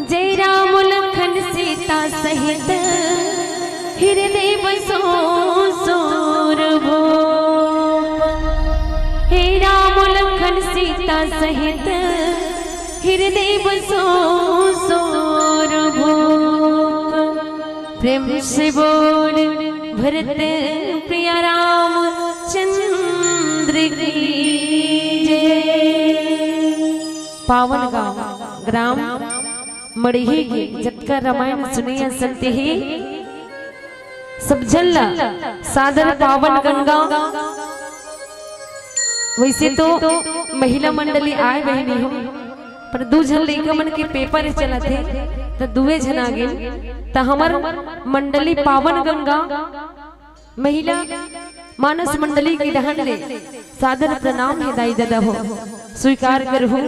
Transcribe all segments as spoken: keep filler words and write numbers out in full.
जय राम लखन सीता सहित हृदय बसो सूर भूप। हे राम लखन सीता सहित हृदय बसो सूर भूप। प्रेम से बोल भरत प्रिया रामचंद्र की जय। पावन गांव ग्राम मड़ही के जतका रामायण सुने असन तेही सब झन ला सादर पावन गंगा। वैसे तो महिला मंडली आए बहिनी हो, पर दू झन लइका मन के पेपर चलत हे, त दुए झन आ गे, त हमर मंडली पावन गंगा महिला मानस मंडली के डहन ले सादर प्रणाम हे दाई ददा हो, स्वीकार करहु।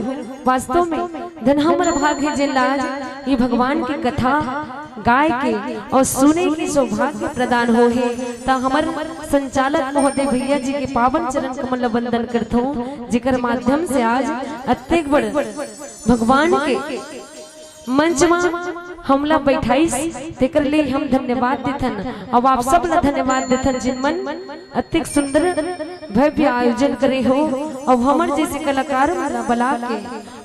वास्तव में धन हमर भाग हे जेन ला आज ये भगवान के कथा गाय के और सुने के सौभाग्य प्रदान हो हे, त हमर संचालक महोदय भैया जी के पावन चरण कमल ल वंदन करथों, जेकर माध्यम से आज अतेक बड़ भगवान के मंच म हमला बैठाइस, तेकर ले हम धन्यवाद देथन। अब आप सब ला धन्यवाद देथन, जिन मन अतिक सुंदर भव्य आयोजन करे हो। अब हमर जैसे कलाकार मन ला बला के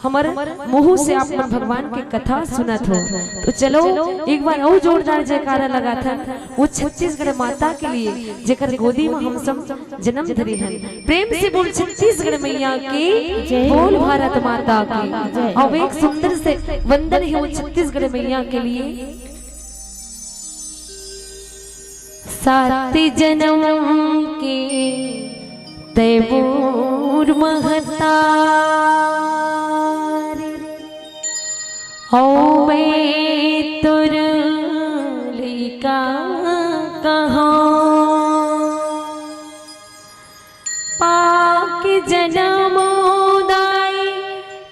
हमर मुंह से आप मन भगवान के कथा सुनत हो, तो चलो एक बार अउ जोरदार जयकारा लगाथन वो छत्तीसगढ़ माता के लिए, जेकर गोदी म हम सब जन्म धरे हन। प्रेम से बोल छत्तीसगढ़ मैया की, जय। बोल भारत माता की। जय। अब एक सुंदर से वंदन है वो छत्तीसगढ़ मैया के लिए। सात जन्म के तैमूर महतारी, औ मैं तोर लइका कहौं। पाके जनम दाई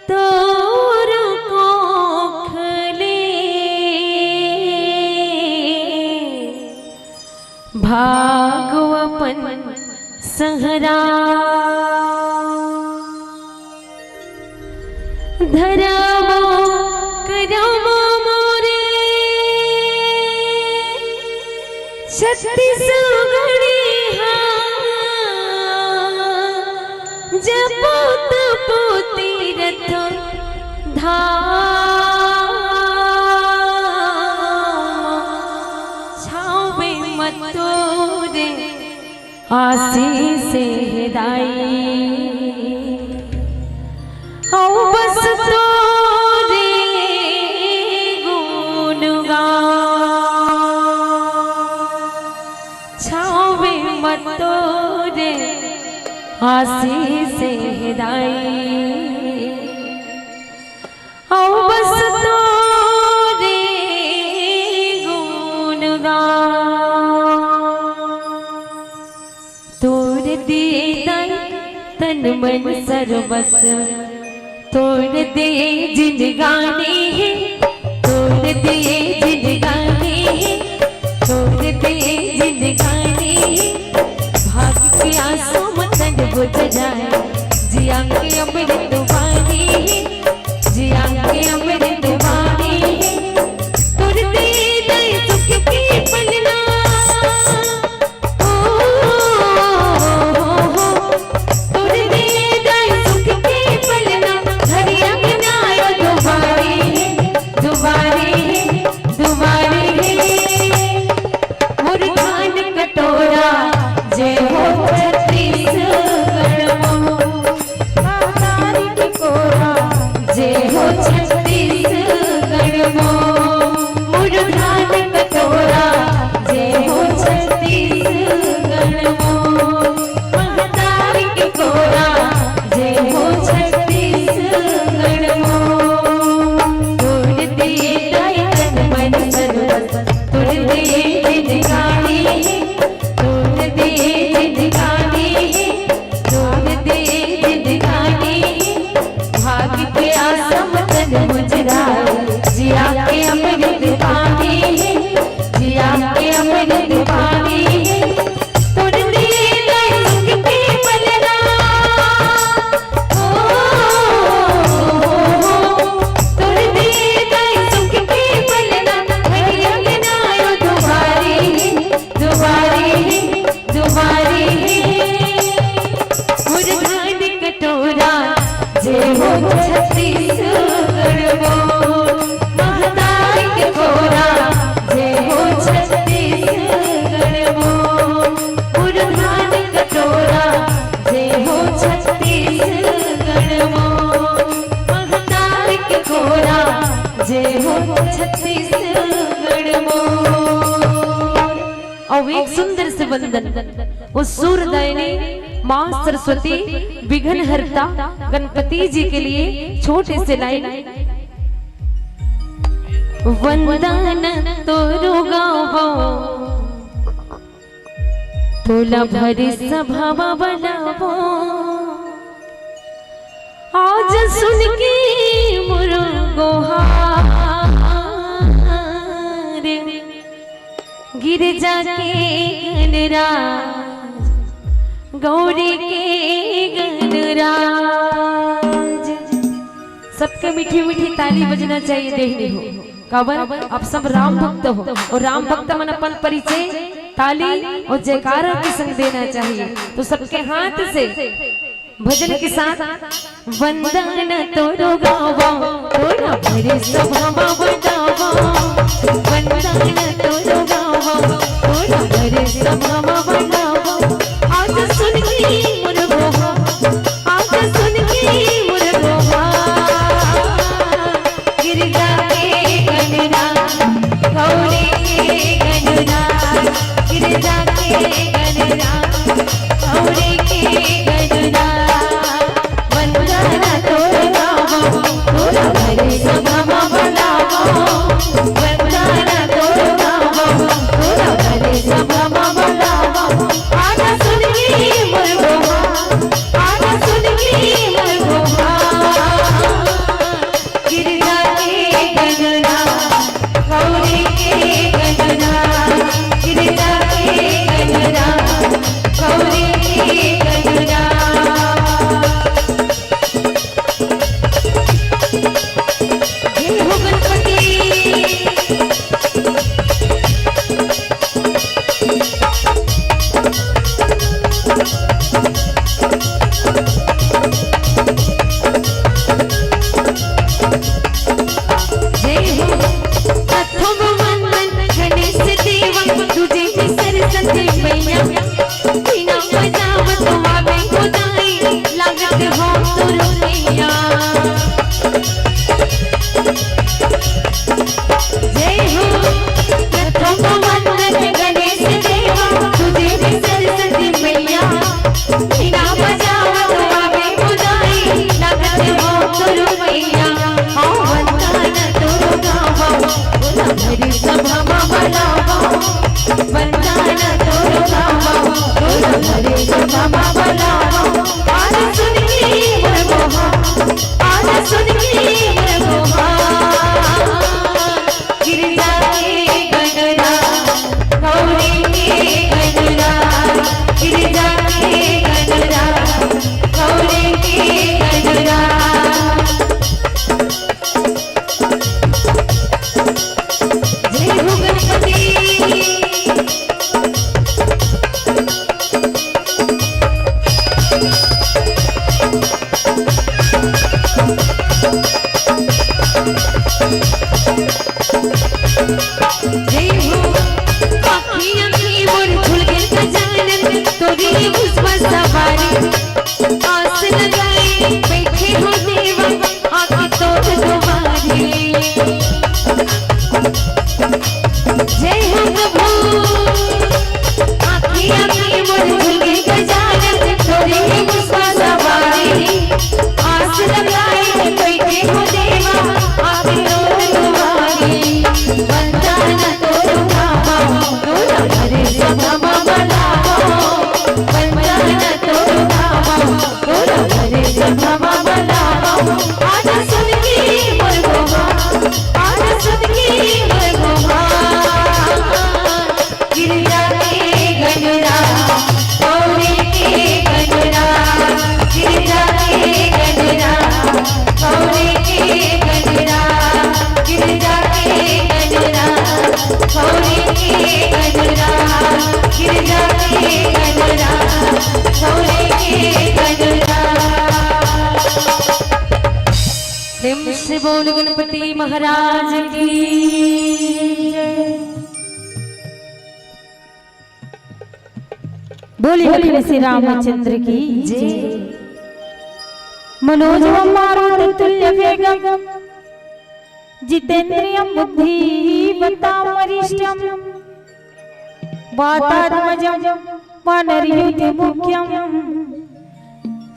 तोर कोख ले, भागो अपन सहरा। धरम करम मोरे छत्तीसगढ़िया, जपो तपो तीरथ धाम, छावे मथुरे आशीष हे दाई, औ बस तोरे गुण गान, छावे मथुरे आशीष हे दाई। औ बस तोरे गुण गान। तोर दे दाई तन मन सर्वस, तोर दे जिनगानी हे, तोर दे जिनगानी हे, तोर दे जिनगानी हे। भाग के आंसू म तन बुझ जाए, जिया के अमृत बानी हे, जिया के अमृत बानी हे। तोर दे दाई सुख के पलना, ओ, हो, हो, हो। तोर दे दाई सुख के पलना, घरी अंगना आयो दुबारी हे, दुबारी हे, दुबारी हे। मोर धान कटोरा, जय हो छत्तीसगढ़ जय हो छत्तीसगढ़ मोर। और एक सुंदर से वंदन, वो सूरदायिनी माँ सरस्वती विघ्न हरता गणपति जी के लिए छोटे से लाइन। वंदन तोरो गावो, तोला भरी सभा म बलावो। आज सुन के मोर गोहार, गिरजा के गणराज, गौरी के गणराज। सबके मीठी मीठी ताली बजना चाहिए, देहनी हो। काबर आप सब राम भक्त हो, और राम भक्त मन अपन परिचय ताली और जयकारा के संग देना चाहिए। तो सबके हाथ से भजन के साथ। वंदन तोरो गावा, तोला भरी सभा म बलावा। वंदन तोरो गावा, तोला भरी सभा म बलावा। आज सुन के मोर गोहार, आज सुन के मोर गोहार। गिरजा के गणराज, गौरी के गणराज, गिरजा के गणराज, गौरी के गणराज। वंदन तोर गावो, तोर भरी सभा म बलावो। वंदन तोर गावो, तोर भरी सभा म बलावो। आज सुन के मोर गोहार, आज सुन के मोर गोहार। गिरजा के गणराज, गौरी के गणराज, गिरजा के गणराज, गौरी के गणराज। हे हो गणपति। जय हो। प्रथम वंदन गणेश देवा, दूजे में सरस्वती मैया। बीना बजावत आवे गोदाई, लागत हो तोर मैया। जय हो। प्रथम वंदन गणेश देवा, दूजे में सरस्वती मैया। बीना बजावत आवे गोदाई, लागत हो तोर मैया। हाँ, वंदन तोर गावा, तोला भरी सभा म बलावा। वंदन तोर गावा, तोला भरी सभा म बलावा। आज सुन के मोर गोहार, आज सुन के मोर गोहार। गिरजा के गणराज, गौरी के गणराज, गिरजा के गणराज, गौरी के गणराज। जय हो गणपति। जय हो। आँखी आँखी मोर झुलगे गजानन, तोरी पुष्प सवारी। आस लगाए बैठे हो देवा, आके तोर दुआरी। जय हो प्रभु। आँखी आँखी मोर झुलगे गजानन, तोरी पुष्प सवारी। आस लगाए बैठे हो देवा, आके तोर दुआरी। वंदन तोर गावा, तोला भरी सभा म बलावा। वंदन तोर गावा, तोला भरी सभा म बलावा। आज सुन के मोर गोहार, आज सुन के मोर गोहार। गिरजा के गणराज, गौरी के गणराज, गिरजा के गणराज, गौरी के गणराज, गिरजा के गणराज, गौरी के गणराज, गिरजा के गणराज, गौरी के गणराज। प्रेम से बोल गणपति महाराज की जय। बोलिए लखन श्री रामचंद्र की जय। मनोजवम मारुततुल्य वेगम जितेन्द्रियं बुद्धिमतां वरिष्ठं वातात्मजं वानरयूथमुख्यं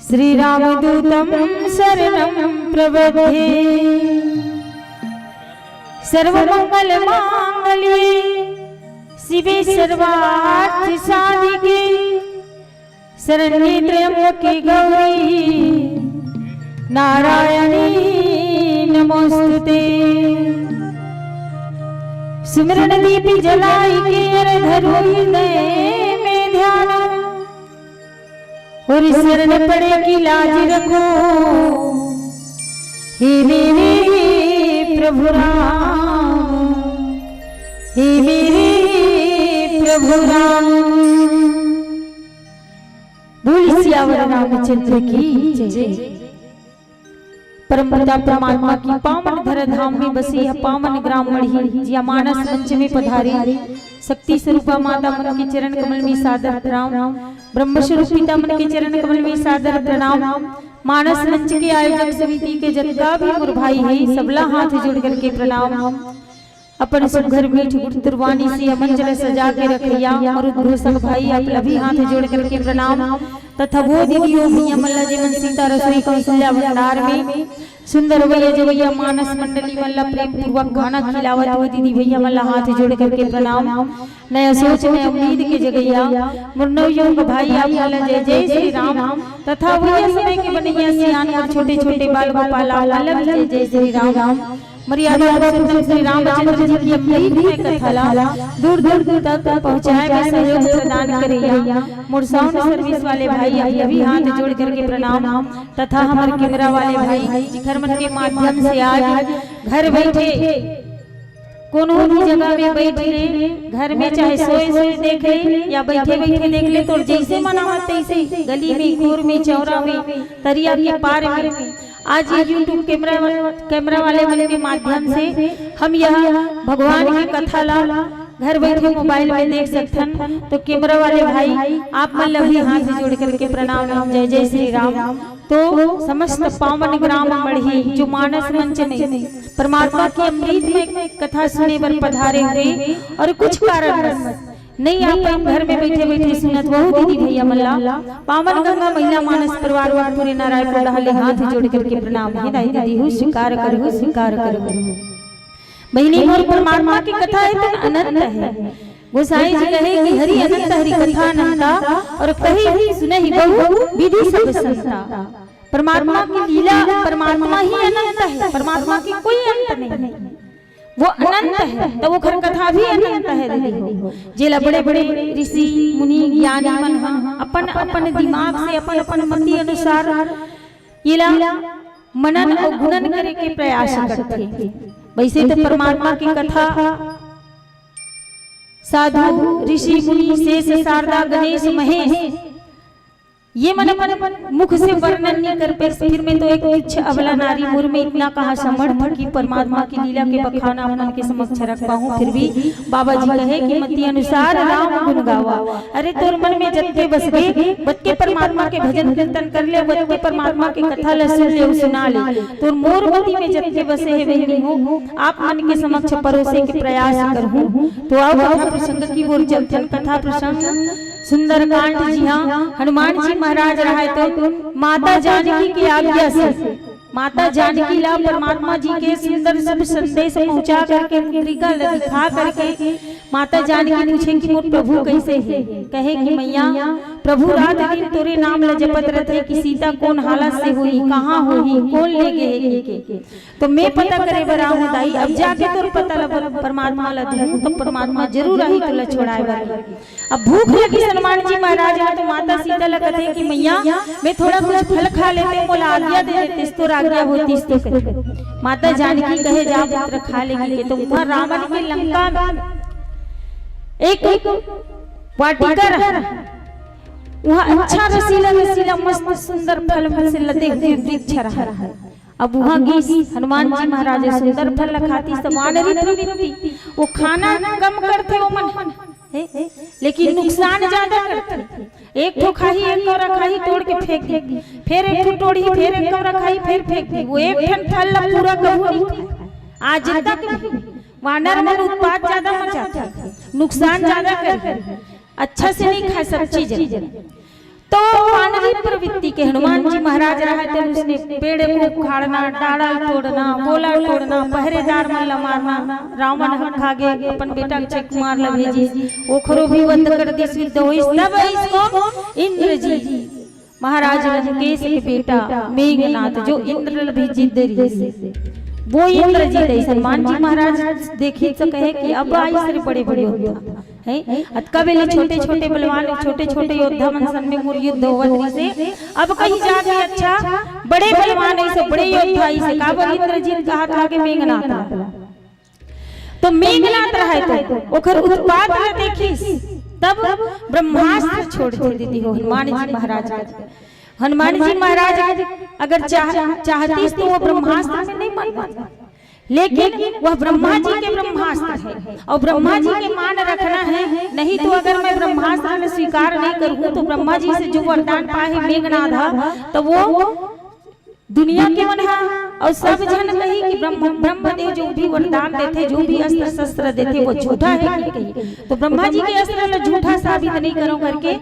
श्रीरामदूतं शरणं प्रपद्ये। सर्वमंगलमांगल्ये शिवे सर्वार्थ साधिके शरण्ये त्र्यंबके गौरी नारायणी नमोस्तुते। सुमिरन दीप जलाय के अर धरु हृदय में ध्यान, अर शरण पड़े की लाज रखो। हे मेरे प्रभु राम, हे मेरे प्रभु राम। बोल सियावर रामचंद्र की जय। परम पिता परमात्मा की पावन धरा धाम में बसे यह पावन ग्राम मड़ही, जिया मानस मंच में पधारे शक्ति स्वरूपा माता मन के चरण कमल में सादर प्रणाम। ब्रह्म स्वरूप पिता मन के चरण कमल में सादर प्रणाम। मानस मंच के आयोजक समिति के जतका भी मोर भाई हे, सबला हाथ जोड़ करके प्रणाम। अपन सुघर मीठ गुरतुर वाणी से अमंच ल सजा के रखइया अमर उद्घोषक भाई, आप ल भी हाथ जोड़ करके प्रणाम। तथा वो दीदी, वो भैया मन ल, जे मन सीता रसोई कौशल्या भंडार में सुंदर रवैया जवैया मानस मंडली मन ल प्रेम पूर्वक खाना खिलावत, वो दीदी भैया मन ल हाथ जोड़ करके प्रणाम। नया सोच, नया उम्मीद के जगैया मोर नवयुवक भाई, आप मन ल जय जय श्री राम। तथा वही समय के बनैया सियान अउ छोटे छोटे बाल गोपाल, आप मन ल भी जय जय श्री राम। मर्यादा पुरुषोत्तम श्री रामचंद्र जी की अमृतमय कथा ला दूर दूर तक पहुंचाए में सहयोग प्रदान करइया मोर साउंड सर्विस वाले भाई, आप ल भी हाथ जोड़ करके प्रणाम। तथा हमर कैमरा वाले भाई, जिखर मन के माध्यम से आज घर बैठे कोनो भी जगह में बैठ ले, घर में चाहे सोए सोए देख ले या बैठे बैठे देख ले, तोर जैसे मन आवत तैसे, गली में, खोर में, चौरा में, तरिया के पार में, आज ये YouTube कैमरा, कैमरा वाले मन के माध्यम से हम यह भगवान की कथा ला घर बैठे मोबाइल में देख सकथन। तो कैमरा वाले भाई, आप मन ल भी हाथ जोड़ करके प्रणाम, जय जय श्री राम। तो समस्त पावन ग्राम मड़ही जो मानस मंच में परमात्मा की अमृतमय कथा सुने बर पधारे हुए और कुछ कारणवश नहीं आ पाइन, घर में बैठे बैठे सुनत वहू दीदी भैया मन ला, पावन गंगा महिला मानस परिवार व पूरे नारायणपुर डहार ले हाथ जोड़ करके प्रणाम हे। दाई दीदी हो, स्वीकार करहु, स्वीकार करहु। बहिनी मोर, परमात्मा की कथा हे तेन अनंत हे। गोसाई जी कहे कि हरि अनंत हरि कथा अनंता, और कही सुनहि बहु विधि सब संता। परमात्मा की लीला, परमात्मा ही अनंत हे, परमात्मा की कोई अंत नहीं हे। वो अनंत हे, त ओखर कथा भी अनंत हे दीदी हो। जेला बड़े-बड़े ऋषि, मुनि, ज्ञानी मन ह अपन-अपन दिमाग से, अपन-अपन मति अनुसार एला मनन अउ गुणन करे के प्रयास करथे। वैसे तो परमात्मा की कथा साधु, ऋषि, मुनि, शेष, शारदा, गणेश, महेश, ये मन अपन मुख से वर्णन नहीं कर पाइस, फिर मैं तो एक तुच्छ अबला नारी, मोर में इतना कहाँ सामर्थ्य कि परमात्मा की लीला के बखान आप मन के समक्ष रख पाऊं। फिर भी बाबा जी कहे कि मति अनुसार राम गुण गावा। अरे तोर मन में जतके बस गे, वतके परमात्मा के भजन कीर्तन कर ले, वतके परमात्मा के कथा ल सुन ले, सुना ले। तोर मोर मति में जतके बसे हे बहिनी हो, आप मन के समक्ष परोसे के प्रयास करहूं। तो आओ कथा प्रसंग की ओर चलथन। कथा प्रसंग सुंदरकांड जी, हाँ, हनुमान जी महाराज रहे तो माता जानकी की आज्ञा से माता जानकी ला परमात्मा जी के सुंदर शुभ संदेश पहुंचा करके, मुद्रिका ला दिखा करके माता जानकी पूछे कि मोर प्रभु कैसे हे? कहे कि मैया, प्रभु रात दिन तोरे नाम ला जपत रथे कि सीता कोन हालत से होही, कहाँ होही, कोन ले गे हे के। तो मैं पता करे बर आहूं दाई, अब जाके तोर पता ला बर-, परमात्मा ला दूं, तो परमात्मा जरूर आही तोला छोड़ाए बर। अब भूख लगिस हनुमान जी महाराज ला, तो माता सीता ला कथे कि मैया, मैं थोड़ा कुछ फल खा लेते, मोला आज्ञा दे देते, तोर आज्ञा होतीस तो कथे। माता जानकी कहे, जा पुत्र, खा लेगी के। तो उहाँ रावण के लंका में एक वाटिका रहा, उहाँ अच्छा रसीला रसीला मस्त सुंदर फल फल से लदे हुए वृक्ष रहा। अब उहाँ गिस हनुमान जी महाराज, सुंदर फल खातिस त वानरी प्रवृत्ति, वो खाना कम करथे वो मन, हे? लेकिन नुकसान ज्यादा करथे। एक ठो खाही, एक कौरा खाही, तोड़ के फेंक दी, फिर एक ठो तोड़ही, फिर एक कौरा खाही, फिर फेंक दी। वो एक ठन फल ला पूरा कभू नहीं खाय। आज तक वानर मन उत्पात ज्यादा मचाथे, नुकसान ज्यादा करथे, अच्छा से नहीं खाय सब चीज। तो वानरी प्रवृत्ति के हनुमान जी महाराज रहे, तो उसने पेड़ को उखाड़ना, डाला तोड़ना, बोला तोड़ना, पहरेदार मन ला मारना, रावण ह खा गे, अपन बेटा अक्षय कुमार ला भेजिस, ओखरो भी वध कर दिस, युद्ध होइस। तब इसको इंद्र जी, महाराज लंकेश के बेटा मेघनाथ, जो इंद्र ला भी जिद्द रहिस, वो इंद्र जी रहिस। हनुमान जी महाराज देखिस त कहे कि अब आइस रे बड़े बड़े योद्धा, हैं? अतका बेले छोटे छोटे बलवान, छोटे छोटे योद्धा मन संग में मोर युद्ध होवत रहिसे, अब कहीं जाके अच्छा बड़े बलवान अइसे, बड़े योद्धा अइसे, काबर इंद्र जी कहत लागे मेघनाथ ला। तो मेघनाथ रहे तो ओखर उत्पात ला देखिस, तब ब्रह्मास्त्र छोड़ दे दीदी हो हनुमान जी महाराज के। हनुमान जी महाराज अगर चाह, चाहतिस तो वो ब्रह्मास्त्र में नहीं मरना, लेकिन वह ब्रह्मा जी के ब्रह्मास्त्र है और ब्रह्मा जी के मान रखना है। नहीं तो अगर मैं ब्रह्मास्त्र ला स्वीकार नहीं करूँ तो ब्रह्मा जी से जो वरदान पाए है मेघनाथ ह, तो वो दुनिया के मन ह और सब झन कही कि ब्रह्म, ब्रह्मदेव जो भी वरदान देथे, जो भी अस्त्र शस्त्र देथे, वो झूठा है कि कही। तो ब्रह्मा जी के अस्त्र ला झूठा साबित नहीं करो करके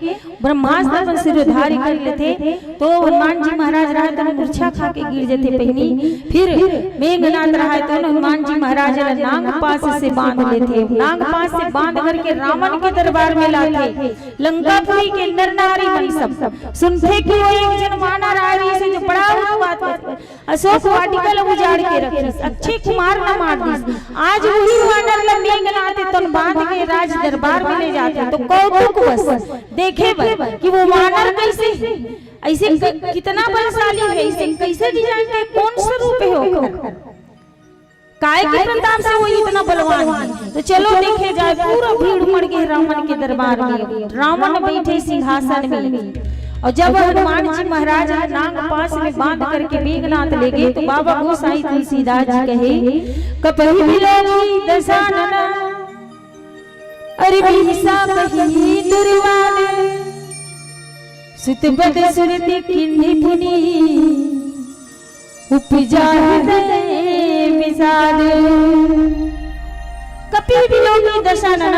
ब्रह्मास्त्र अपन सिरोधारी कर लेथे। तो हनुमान जी महाराज रहे तो मूर्छा खा के गिर जथे पहिली, फिर मेघनाथ रहे तो हनुमान जी महाराज ला नाग पाश से बांध लेथे। नाग पाश से बांध करके रावण के दरबार में लाथे। लंकापुरी के नर नारी मन सब सुनथे कि वो एक झन वानर आए रहिसे जो बड़ा उत्पात करथे, अशोक वाटिका ला उजाड़ के रखिस, अक्षय कुमार ला मार दिस। आज वही वानर ला मेघनाथ तन बांध के राज दरबार में ले जाथे तो कौतुक बस देखे बर कि वो वानर कैसे है, अइसे क-, कितना बलशाली है, अइसे कैसे डिजाइन के, कौन सा रूप है ओकर, काय के प्रताप से वो इतना बलवान है। तो चलो देखे जाए, पूरा भीड़ उमड़ गे रावण के दरबार में, रावण बैठे सिंहासन में। और जब हनुमान जी महाराज नाग पाश में बांध करके मेघनाथ ले गे तो बाबा गोसाई तुलसीदास जी कहे, कपहि बिलोकी दशानन, अरे बिहसा कहि दुर्वाद, सुत बध सुरति कीन्ह पुनि उपजा हृदय विषाद। कपि बिलोकी दशानन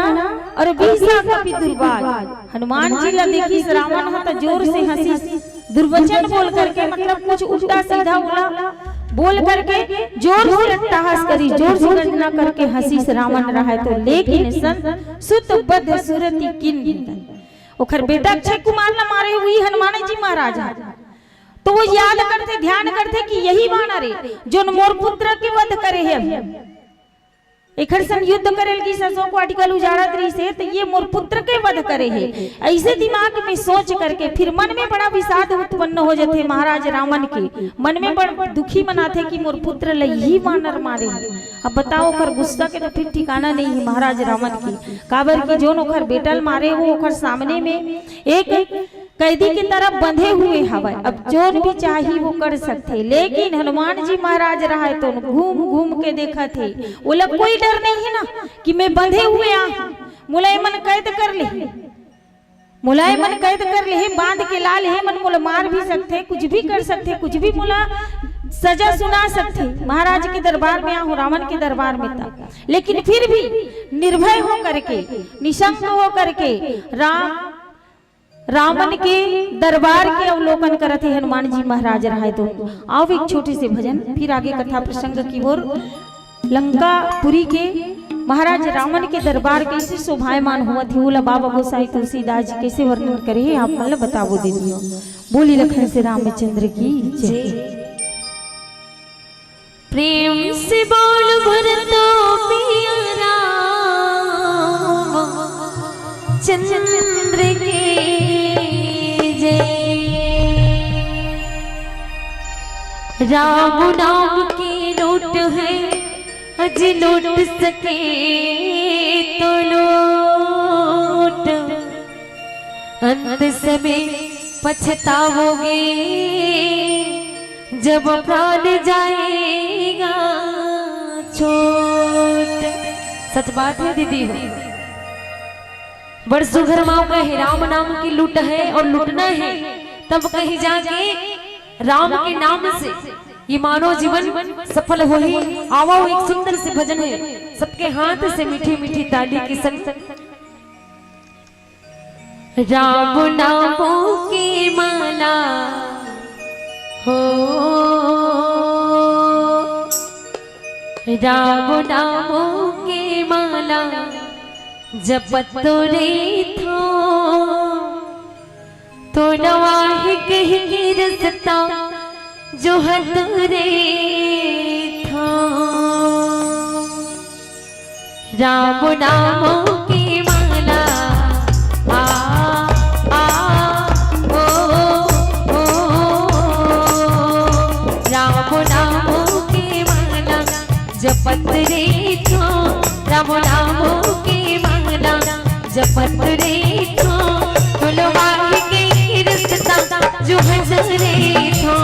अउ बिहसा कपि दुर्वाद। हनुमान जी ला देखिस रावण ह त जोर से हंसिस, दुर्वचन बोल करके, मतलब कुछ उल्टा सीधा उला बोल करके जोर से अट्टहास करिस, जोर से गर्जना करके हंसिस रावण रहय तो। लेकिन संत सुत बध सुरति कीन्ह, ओखर बेटा अक्षय कुमार ला मारे हुई हनुमान जी महाराज ह। तो वो याद करथे, ध्यान करथे कि यही वानर हे, जोन मोर पुत्र के वध करे हे। अभी एखर संग युद्ध करे ल गिस, अशोक वाटिका ल उजाड़त रहिस हे, त ये मोर पुत्र के वध करे हे। अइसे दिमाग में सोच करके फिर मन में बड़ा विषाद उत्पन्न हो जथे महाराज रावण के। मन में बड़ दुखी मनाथे कि मोर पुत्र ल यही वानर मारे हे। अब बताओ, ओखर गुस्सा के तो फिर ठिकाना नहीं है महाराज रावण के, काबर कि जोन ओखर बेटा ल मारे, वो ओखर सामने में एक कैदी की तरह बंधे हुए हवय। अब जोन भी चाही वो कर सकथे, लेकिन हनुमान जी महाराज रहय तो घूम घूम के देखत हे, ओला कोई डर नहीं है ना कि मैं बंधे हुए आ, मोला एमन कैद कर ले, मोला एमन कैद कर ले, बांध के ला ले, एमन मोला मार भी सकथे, कुछ भी कर सकथे, कुछ भी मोला सजा सुना सकथे। महाराज के दरबार में आहूं, रावण के दरबार में था, लेकिन फिर भी निर्भय हो करके, निशंक हो करके राम रावण के दरबार के अवलोकन करत हे हनुमान जी महाराज रहय तो। आओ एक छोटे से भजन, फिर आगे कथा प्रसंग की ओर। लंकापुरी के महाराज रावण के दरबार कैसे शोभायमान होवत हे, ओला बाबा गोसाई तुलसीदास जी कैसे वर्णन करे हे, आप मन ल बताबो दीदी हो। बोली लखन से रामचंद्र की जय। प्रेम से बोल भरतो पिया राम चंद्र के जय। राम नाम की लूट है, अज लूट सके तो लूट, अंत समय पछताओगे जब प्राण जाएगा छूट। सच बात है दीदी हो, बड़ सुघर माँ का है, राम नाम की लूट है और लूटना है, तब कहीं जाके राम के नाम से कि मानव जीवन सफल होही। आवो, एक सुंदर से भजन हे, सबके हाथ से मीठी मीठी ताली के संग। राम नामों की माला हो, राम नामों की माला जपत रहिथों, तो नवाही कहीं रस्ता जोहत रहिथों। राम नामों की माला, आ, आ, ओ, ओ, ओ, राम नामों की माला जपत रहिथों, राम नामों की माला जपत रहिथों, फुलवारी के रस्ता जोहत रहिथों,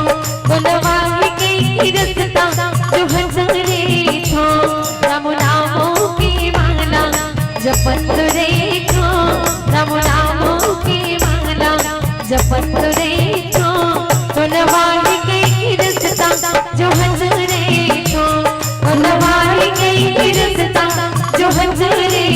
फुलवारी के रस्ता जोहत रहिथों, राम नामों की माला जपत रहिथों, राम नामों की माला जपत रहिथों, फुलवारी के रस्ता जोहत रहिथों, फुलवारी के रस्ता जोहत रहिथों।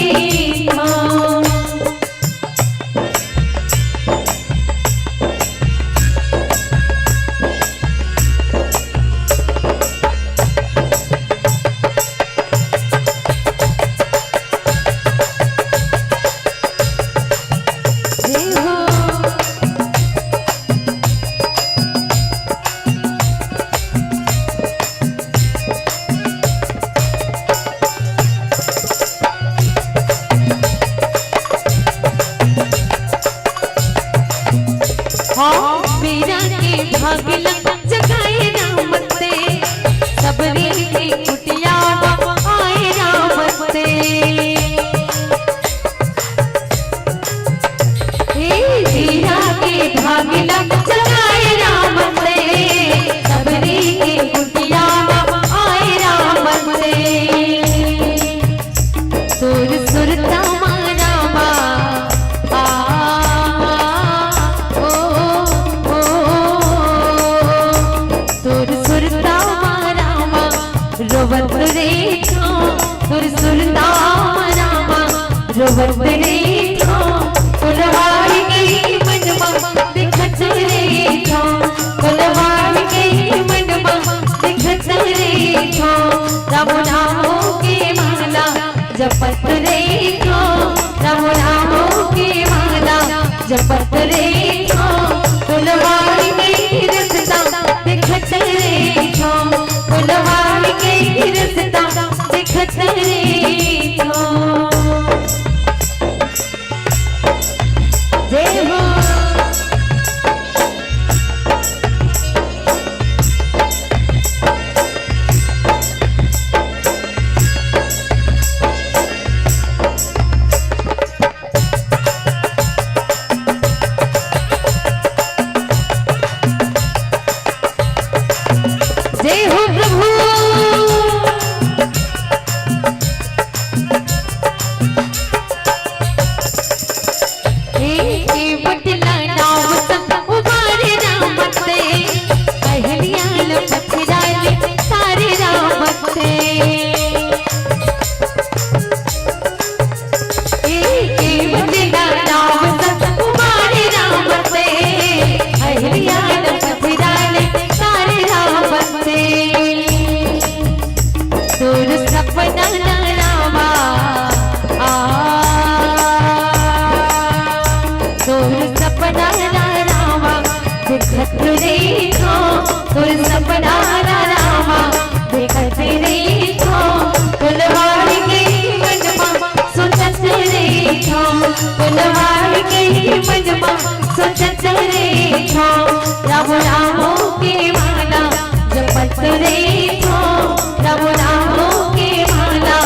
जय हो। हाँ, मीरा के भाग ला जगाए राम ते, सबरी के कुटिया मा आए राम ते। हे मीरा के भाग ला जगाए राम ते, सबरी के कुटिया मा आए राम ते। सुर सुरता मा रामा, आ, ओ, ओ, ओ, सुर सुरता मा रामा, रोवत रहिथों, सुर सुरता मा रामा, रोवत रहिथों, फुलवारी के मन मा देखत रहिथों, फुलवारी के मन मा देखत रहिथों, राम नामों की माला जपत रहिथों, राम नामों की माला जपत रहिथों, फुलवारी के रस्ता देखत रहिथों, फुलवारी के रस्ता देखत रहिथों। जय हो। जय हो प्रभु। हे, हे बटला नाव संग उबारे राम ते, अहिल्या ल पथराले तारे राम ते। हे, हे बटला नाव संग उबारे राम ते, अहिल्या ल पथराले तारे राम ते। तोर सपना ना रामा, आ, तोर सपना ना रामा, देखत रहिथों, तोर सपना ना रामा, देखत रहिथों, फुलवारी के मन मा सोचत रहिथों, फुलवारी के मन मा सोचत रहिथों, राम नामों की माला जपत रहिथों, राम नामों की माला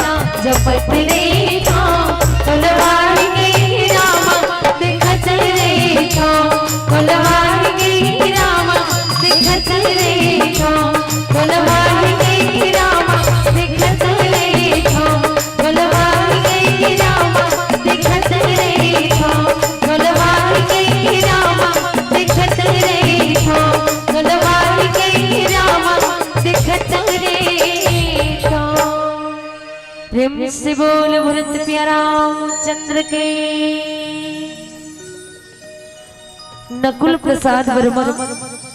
जपत रहिथों, फुलवारी के रामा देखत रहिथों, फुलवारी के रामा देखत रहिथों, फुलवारी के रामा देखत रहिथों, फुलवारी के रामा देखत रहिथों, फुलवारी के रामा देखत रहिथों, फुलवारी के रामा प्रेम से बोल भरत प्रिया रामचंद्र के। नकुल प्रसाद वर्मा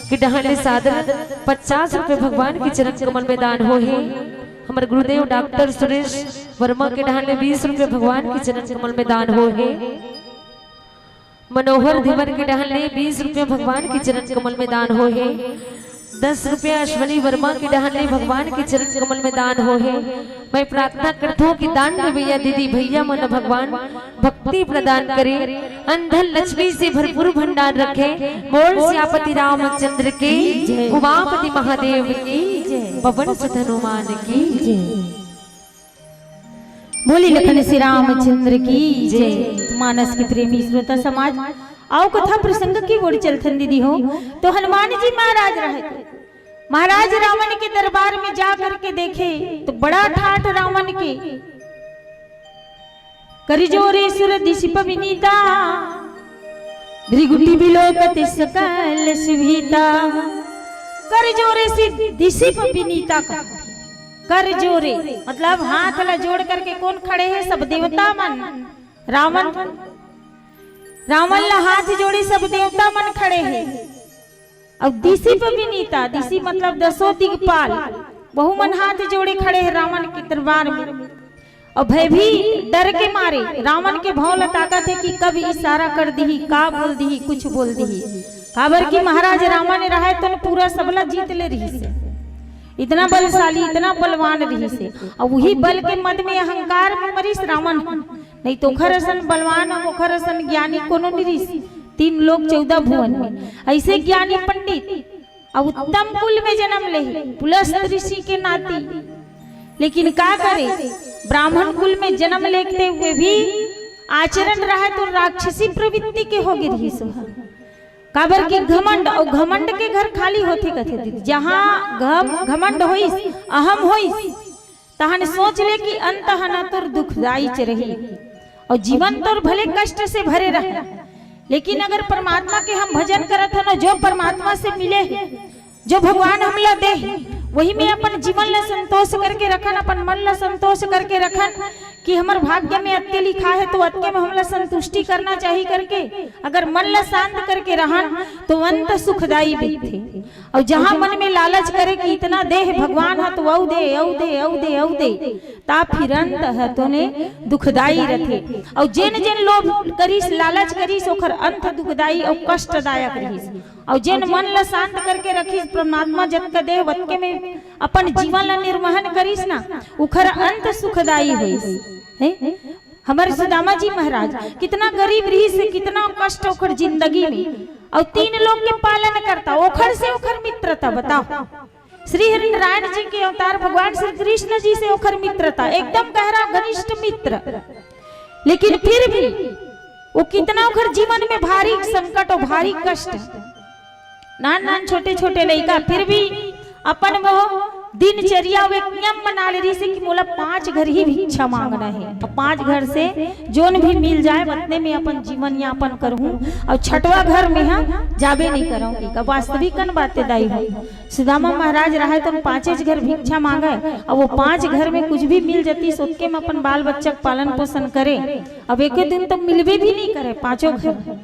के डहान ले सादर पचास रुपये भगवान के चरण कमल में दान हो हे। हमर गुरुदेव डॉक्टर सुरेश वर्मा के डहान ले बीस रुपये भगवान के चरण कमल में दान हो हे। मनोहर धीवर के डहान ले बीस रुपये भगवान के चरण कमल में दान हो हे। दस रुपये अश्विनी वर्मा के डहान ले भगवान के चरण कमल में दान हो हे। मैं प्रार्थना करता हूँ कि दान देवैया दीदी भैया मन भगवान भक्ति प्रदान करे, अन्न धन लक्ष्मी से भरपूर भंडार रखे। बोल सियापति रामचंद्र की जय। उमापति महादेव की जय। पवन सुत हनुमान की जय। बोली लखन श्री रामचंद्र की जय। मानस के प्रेमी श्रोता समाज, आओ कथा प्रसंग की ओर चलथन दीदी हो। तो हनुमान जी महाराज रहे थे। महाराज रावण के दरबार में जा करके देखे तो बड़ा ठाठ रावण के। कर जोरे सुर दिशिप विनीता, भृगुटि बिलोकत सकल सुभीता। कर जोरे से दिशिप विनीता का, कर जोरे मतलब हाथ ला जोड़ करके कौन खड़े हैं? सब देवता मन। रावण, रावण ला हाथ जोड़ी सब देवता मन खड़े हैं। अउ दिशिप विनीता, दिशि मतलब दसों दिग्पाल, वहू मन हाथ जोड़े खड़े हे रावण के दरबार में। अउ भय भी, डर के मारे, रावण के भौं ल ताकत हे कि कब इशारा कर दिही, का बोल दिही, कुछ बोल दिही। काबर कि महाराज रावण रहे तो पूरा सबला जीत ले रहिस हे, इतना बलशाली, इतना बलवान रहिस हे। अउ वही बल के मद में, अहंकार में मरिस रावण। नहीं तो ओखर असन बलवान अउ ओखर असन ज्ञानी कोनो नइ रिहिस। तीन लोक चौदह भुवन में अइसे ज्ञानी पंडित अउ उत्तम कुल में जन्म ले, पुलस्त ऋषि के नाती। लेकिन का करे, ब्राह्मण कुल में जन्म लेते हुए भी आचरण रहे तो राक्षसी प्रवृत्ति के हो गे रिहिस। काबर कि घमंड, अउ घमंड के घर खाली होथे कथे दीदी। जहाँ घम-, घमंड होइस, अहम होइस, तहन सोच ले कि अंत ह ना तोर दुखदाई च रही, अउ जीवन तोर भले कष्ट से भरे रहे, लेकिन अगर परमात्मा के हम भजन करत हन, जो परमात्मा से मिले हे, जो भगवान हमला दे हे, वही में अपन जीवन ला संतोष करके रखन, अपन मन ला संतोष करके रखन कि हमर भाग्य में अतके लिखा हे तो अतके में हमला संतुष्टि करना चाही करके अगर मन ला शांत करके रहन तो अंत सुखदाई बीतथे। अउ जहाँ मन में लालच करे कि इतना दे हे भगवान ह तो अउ दे, अउ दे, अउ दे, अउ दे, ता फिर अंत ह तोने दुखदाई रथे। अउ जेन जेन लोभ करिस, लालच करिस, ओखर अंत दुखदाई अउ कष्टदायक रहिस। अउ जेन मन ल शांत करके रखिस, परमात्मा जतका दे हे, ओतके में अपन जीवन ल निर्वहन करिस ना, ओखर अंत सुखदाई होइस। हैं? हमर सुदामा जी महाराज कितना गरीब रहिस हे, कितना कष्ट ओखर जिंदगी में, अउ तीन लोक के पालन करता, ओखर से ओखर मित्रता बताओ। श्री हरि नारायण जी के अवतार भगवान श्री कृष्ण जी से ओखर मित्रता, एकदम गहरा घनिष्ठ मित्र। लेकिन फिर भी वो कितना ओखर जीवन में भारी संकट अउ भारी कष्ट, नान नान छोटे छोटे लइका, फिर भी अपन वो दिनचर्या, वो एक नियम बना ले रहिस कि मोला पांच घर ही भिक्षा मांगना हे, अउ पांच घर से जोन भी मिल जाए, ओतने में अपन जीवन यापन करहूं, अउ छठवा घर में ह जाबे नहीं करहूं। का वास्तविक कन बातें दाई हो। सुदामा महाराज रहे तो पांचेच घर भिक्षा मांगे, अउ वो पांच घर में कुछ भी मिल जतिस, ओतके में अपन बाल बच्चा के पालन पोषण करे। अब एको दिन तो मिलबे भी नहीं करे पांचों घर,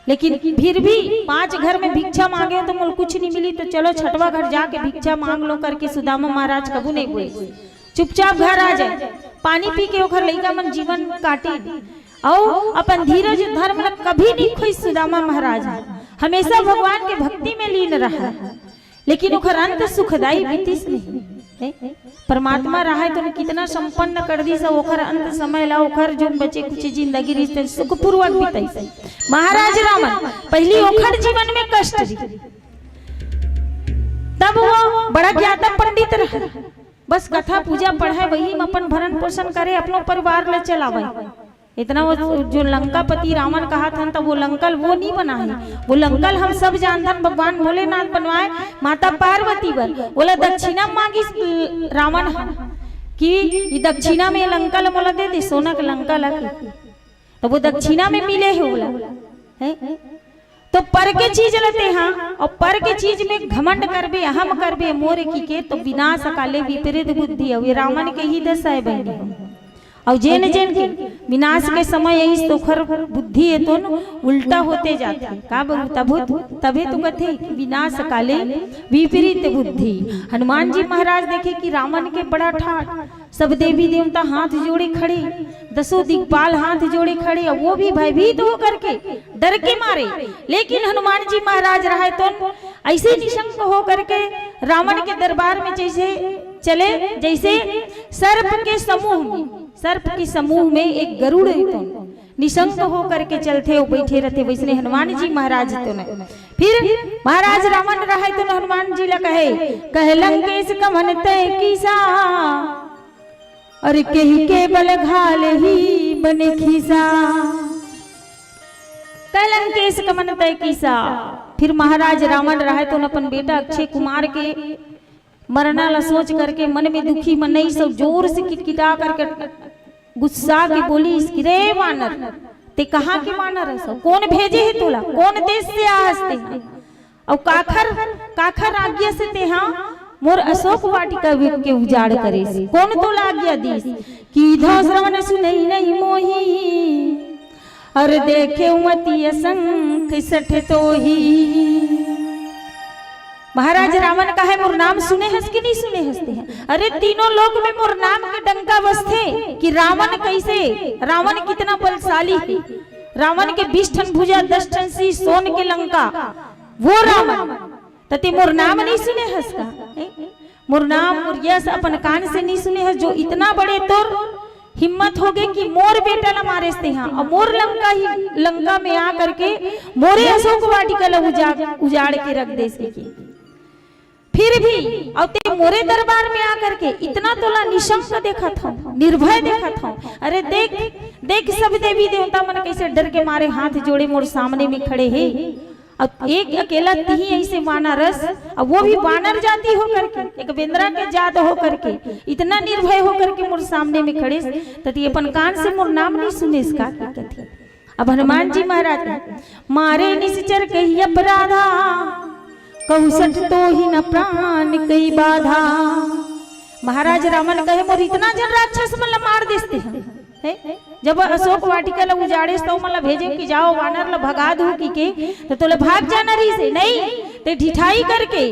लेकिन फिर भी पांच घर में भिक्षा मांगे तो मोला कुछ नहीं मिली, तो चलो छठवा घर जाके भिक्षा मांग लो करके सुदामा महाराज कभू नहीं बोले, चुपचाप घर आ जाए। पानी पी के ओखर लइका मन जीवन काटिन, अउ अपन धीरज धर्म ल कभी नहीं खोई सुदामा महाराज, हमेशा भगवान के भक्ति में लीन रहा। लेकिन ओखर अंत सुखदाई बीतिस नहीं। हैं? परमात्मा रहे तो कितना संपन्न कर दिस, ओखर अंत समय ला, ओखर जो बचे कुछ जिंदगी रहिस, ते सुखपूर्वक बिताइस। महाराज रावण, पहली ओखर जीवन में कष्ट रही, तब वो बड़ा ज्ञाता पंडित रहे, बस कथा पूजा पढ़े, वही में अपन भरण पोषण करे, अपनो परिवार ले चलावे। इतना वो जो लंकापति रावण कहा था, तब वो लंकल वो नहीं बना है। वो लंकल हम सब जानथन, भगवान भोलेनाथ बनवाए, माता पार्वती बर। बोला दक्षिणा मांगिस रावण ह कि ई दक्षिणा में लंकल मोला दे दे, सोना के लंकल ह। तो वो दक्षिणा में मिले हे ओला, हैं? तो पर के चीज ल तेहा, अउ पर के चीज में घमंड करबे, अहम करबे, मोर की के, तो विनाश काले विपरीत बुद्धि। अउ ये रावण के ही दशा है बहनी हो। अउ जेन जेन के विनाश के समय आइस, त ओखर बुद्धि ए तोन उल्टा होते जाथे। का ब-, तभो, तभे तो कथे कि विनाश काले विपरीत बुद्धि। हनुमान जी महाराज देखे कि रावण के बड़ा ठाठ, सब देवी देवता हाथ जोड़े खड़े, दसों दिक्पाल हाथ जोड़े खड़े, अउ वो भी भयभीत होकर के, डर के मारे। लेकिन हनुमान जी महाराज रहे तोन ऐसे निशंक होकर के रावण के दरबार में जैसे चले, जैसे सर्प के समूह में, सर्प के समूह में एक गरुड़ ए तोन निशंक होकर के चलथे, वो बैठे रहथे, वैसने हनुमान जी महाराज तोन। फिर महाराज रावण रहे तोन हनुमान जी ला कहे, "कह लंकेश कवन तय कीसा, अरे कहि के बल घालहि बन खीसा।" कह लंकेश कवन तय कीसा। फिर महाराज रावण रहे तोन अपन बेटा अक्षय कुमार के मरना ला सोच करके मन में दुखी मनई सब जोर से किटकिटा करके गुस्सा के बोलिस कि, "रे वानर, ते कहाँ के वानर हस? कौन भेजे हे तोला? कौन देश से आए हस तेहा? अउ काखर, काखर आज्ञा से तेहा मोर अशोक वाटिका के उजाड़ करेस? कौन तोला आज्ञा दिस?" कीधों श्रवण सुनई नहीं मोही, अरे देखेउ मति असंख सठ तोही। महाराज रावण कहे, "मोर नाम सुने हस कि नहीं सुने हस तेहा? अरे तीनों लोक में मोर नाम के डंका बजथे कि रावण कैसे, रावण कितना बलशाली हे, रावण के बीस ठन भुजा, दस ठन शीश, सोन के लंका, वो रावण, त ते मोर नाम नहीं सुने हस का? हैं? मोर नाम, मोर यश अपन कान से नहीं सुने हस, जो इतना बड़े तोर हिम्मत होगे कि मोर बेटा ला मारेस तेहा, अउ मोर लंका ही, लंका में आ करके मोरे अशोक वाटिका ला उजा-, उजाड़ के रख देस के।" फिर भी, अउ ते मोरे दरबार में आ करके इतना तोला निशंक देखत हव, निर्भय देखत हव। अरे देख, देख सब देवी देवता मन कैसे डर के मारे हाथ जोड़े मोर सामने में खड़े हे। अब एक अकेला तिही ऐसे वानर अस, अब वो भी वानर जाति होकर के, एक बेंदरा के जात होकर के, इतना निर्भय होकर के मोर सामने में खड़ेस, त ते अपन कान से मोर नाम नहीं सुनेस का, की कथे। अब हनुमान जी महाराज, "मारे निश्चर कही अपराधा, कहु सठ तोहि न प्राण कही बाधा।" महाराज रावण कहे, "मोर इतना जन राक्षस मन ला मार देस तेहा, हैं? जब अशोक वाटिका ला उजाड़ेस, त ओमन ला भेजे कि जाओ, वानर ला भगा दू की के, त तोला भाग जाना रहिस हे, नहीं, ते ढिठाई करके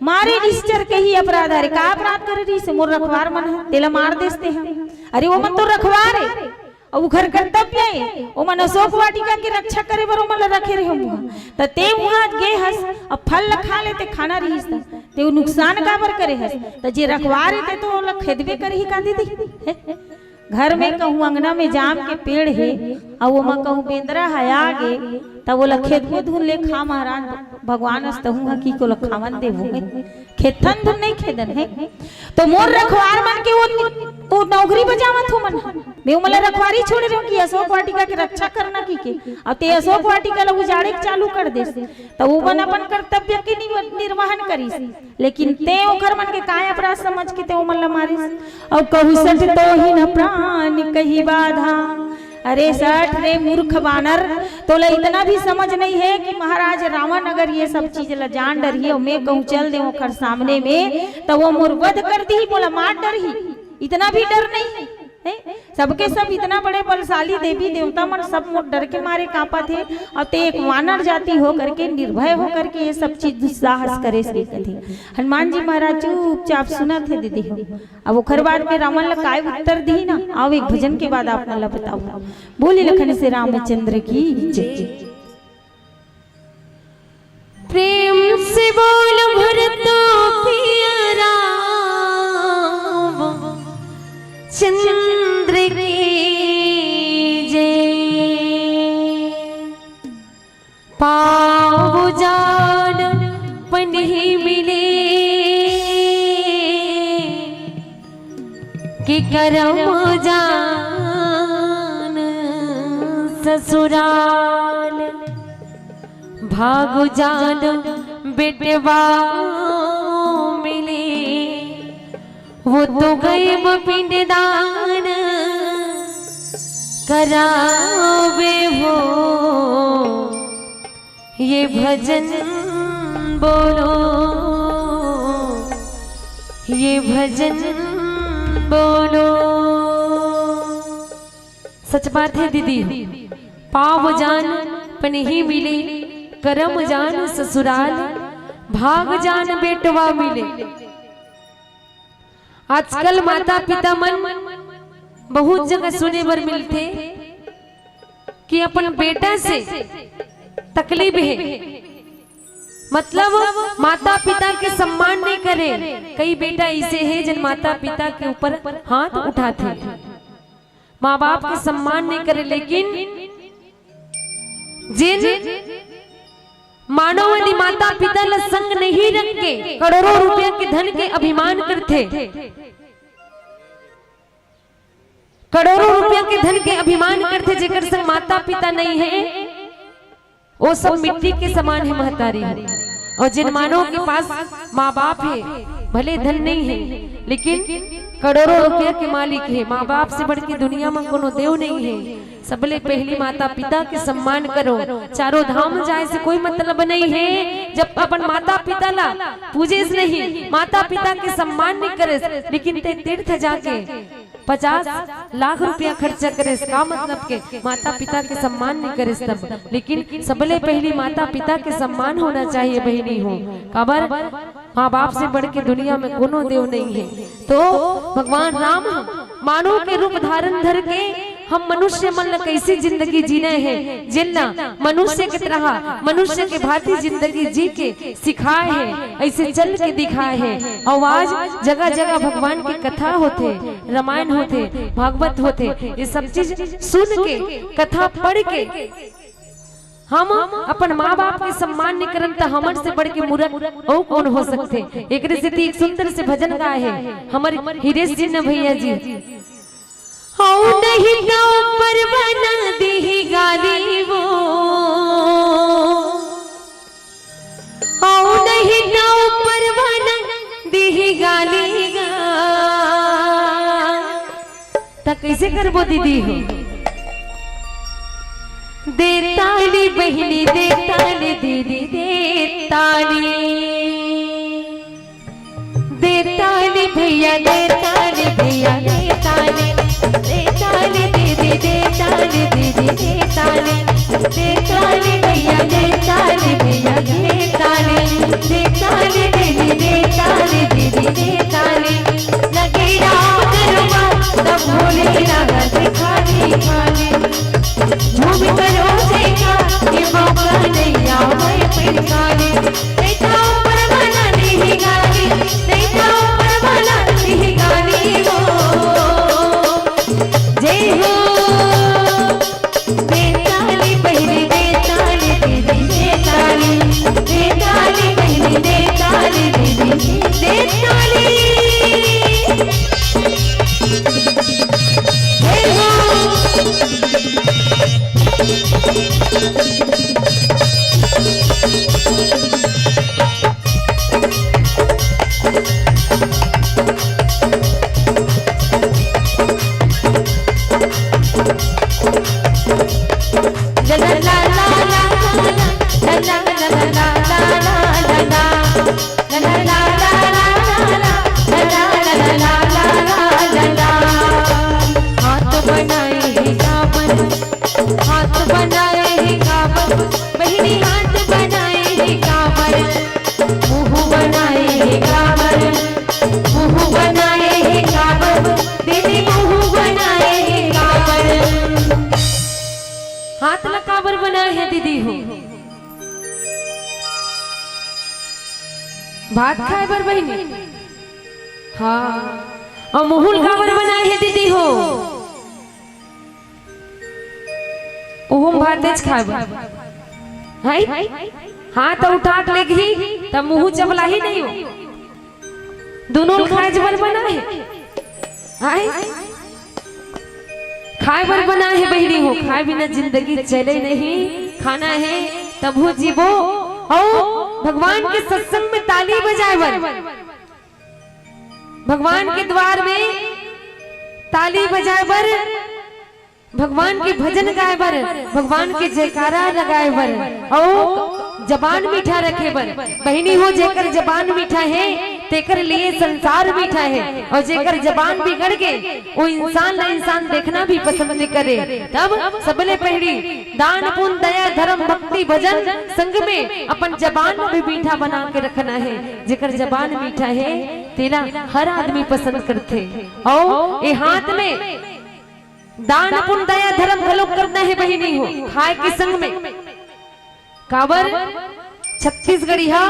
मारे निश्चर कही अपराध।" अरे का अपराध करे रहिस हे? मोर रखवार मन ह, तेला मार देस तेहा। अरे ओमन तो रखवार हे, अउ ओखर कर्तव्य हे, ओमन अशोक वाटिका के रक्षा करे बर ओमन ला रखे रहे हों। त ते उहाँ गे हस, अब फल ला खा लेते, खाना रहिस त, ते वो नुकसान काबर करे हस? त जे रखवार हे, ते तो ओला खेदबे करही का दीदी। घर में कहूँ अंगना में जाम के पेड़ हे, अउ ओमा कहूँ बेंदरा ह आ गे, त ओला खेदबो धुन ले खा महाराज, भगवान अस तहूँ ह की कोला खावन देबो। खेथन धुन नहीं खेदन हे। तो मोर रखवार मन के वो, वो नौकरी बजावत हो मन। मैं ओमन ला रखवारी छोड़े रहों कि अशोक वाटिका के रक्षा करना की के। अब ते अशोक वाटिका ला उजाड़े के चालू कर देस। त वो मन अपन कर्तव्य के नि-, निर्वहन करिस। लेकिन ते ओखर मन के काय अपराध समझ के ते ओमन ला मारिस? अउ कहु सठ तोहि न प्राण कही बाधा। अरे सठ रे मूर्ख बानर, तोला इतना भी समझ नहीं हे कि महाराज रावण अगर ये सब चीज ला जान डरही अउ मैं कहूँ चल देवों ओखर सामने में, त वो मोर वध कर दिही, मोला मार डरही। इतना भी डर नहीं हे, हैं? सबके सब इतना बड़े बलशाली देवी देवता मन सब मोर डर के मारे कांपत हे, अउ ते एक वानर जाति हो करके, निर्भय हो करके ये सब चीज दुस्साहस करेस कथे। हनुमान जी महाराज चुपचाप सुनत हे दीदी हो। अब ओखर बाद में रावण ला काय उत्तर दिही ना, आओ एक भजन के बाद आप मन ला बताओ। बोले लखन से रामचंद्र की जय। प्रेम से बोल भरतो पिया राम चंद्र की जय। पाव जान पनही मिले कि करम जान ससुराल। भागु जान बेटवा मिले, वो तो गए पिंडदान करावे हो। ये भजन बोलो, ये भजन बोलो। सच बात हे दीदी, पाव जान पनही मिले, करम जान ससुराल, भाग जान बेटवा मिले। आजकल माता पिता मन बहुत जगह सुने बर मिलथे कि अपन बेटा से तकलीफ हे, मतलब माता पिता के सम्मान नहीं करे। कई बेटा ऐसे हे जिन माता पिता के ऊपर हाथ उठाथे, माँ बाप के सम्मान नहीं करे, लेकिन जिन मानव यदि माता पिता ला संग नहीं रख के करोड़ों रुपया के धन के अभिमान करथे, करोड़ों रुपया के धन के अभिमान करथे, जेकर संग माता पिता नहीं हे, वो सब मिट्टी के समान हे महतारी। और जिन मानव के पास माँ बाप हे, भले धन नहीं हे, लेकिन करोड़ों रुपया के मालिक हे, माँ बाप से बढ़ के दुनिया में कोनो देव नहीं हे। सबले पहली माता पिता के सम्मान करो। चारों धाम जाए से कोई मतलब नहीं हे, जब अपन माता पिता ला पूजेस नहीं, माता पिता के सम्मान नहीं करेस, लेकिन ते तीर्थ जाके पचास लाख रुपया खर्चा करेस, का मतलब के माता पिता के सम्मान नहीं करेस तब। लेकिन सबले पहली माता पिता के सम्मान होना चाहिए बहिनी हो, काबर माँ बाप से बढ़ के दुनिया में कोनो देव नहीं हे। तो भगवान राम मानव के रूप धारण धर के हम मनुष्य मन ला कैसे जिंदगी जीना हे, जेन ला मनुष्य के तरह, मनुष्य के भांति जिंदगी जी के सिखाए हे, ऐसे चल के दिखाए हे। और आज जगह जगह भगवान के कथा होथे, रामायण होथे, भागवत होथे, ये सब चीज सुन के, कथा पढ़ के हम अपन माँ बाप के सम्मान नहीं करन, त हमर से बढ़ के मूर्ख अउ कौन हो सकथे। एकरे सेती एक सुंदर से भजन गाए हे हमर हिरेश जी ने भैया जी। हौ नहीं त ऊपर बना दीही गाली वो, हौ नहीं त ऊपर बना दीही गाली गा। त कैसे करबो दीदी हो? दे ताली बहिनी, दे ताली दीदी, दे ताली। दे ताली भैया, दे ताली भैया, दे ताली। दे ताली दीदी, दे ताली दीदी, दे ताली। दे ताली भैया, दे ताली भैया, दे ताली। दे ताली दीदी, दे ताली दीदी, दे ताली। लगे राम दरबार, तब भोले नगत खाली खाली। झूम करो जयकार, ये मौका नहीं आवे फिर खाली। देखा ऊपर वाला नहीं गाली, देखा ऊपर वाला नहीं गाली हो। जय हो। दे ताली बहिनी, दे ताली दीदी, दे ताली। दे ताली बहिनी, दे ताली दीदी, दे ताली। जय हो। हाथ बनाए हे काबर, हाथ बनाए हे काबर, बहिनी हाथ बनाए हे काबर, मुँह बनाए हे काबर, मुँह बनाए हे काबर, दीदी मुँह बनाए हे काबर। हाथ ला काबर बनाए हे दीदी हो? भात खाए बर बहिनी? हाँ। अउ मुँह ल काबर बनाए हे दीदी हो? ओहू म भातेच खाए बर। हाय? हाथ उठा के लेगही, त मुँह चबलाही नहीं हो। दुनों ल खाए बर बना हे। हाय? खाए बर बना हे बहिनी हो, खाए बिना जिंदगी चले नहीं। खाना हे तभो जीबो। अउ भगवान के सत्संग में ताली बजाए बर, भगवान के द्वार में ताली बजाए बर, भगवान के भजन गाए बर, भगवान के जयकारा लगाए बर, अउ जबान मीठा रखे बर। बहिनी हो, जेकर जबान मीठा हे, तेकर लिए संसार मीठा हे, अउ जेकर जबान बिगड़ गे, ओ इंसान ला इंसान देखना भी पसंद नइ करे। तब सबले पहिली दान, पुन, दया, धरम, भक्ति, भजन, संग में अपन जबान ला भी मीठा बना के रखना हे। जेकर जबान मीठा हे, तेला हर आदमी पसंद करथे। अउ ए हाथ में दान, पुन, दया, धरम घलोक करना हे बहिनी हो, खाय के संग में। काबर छत्तीसगढ़िया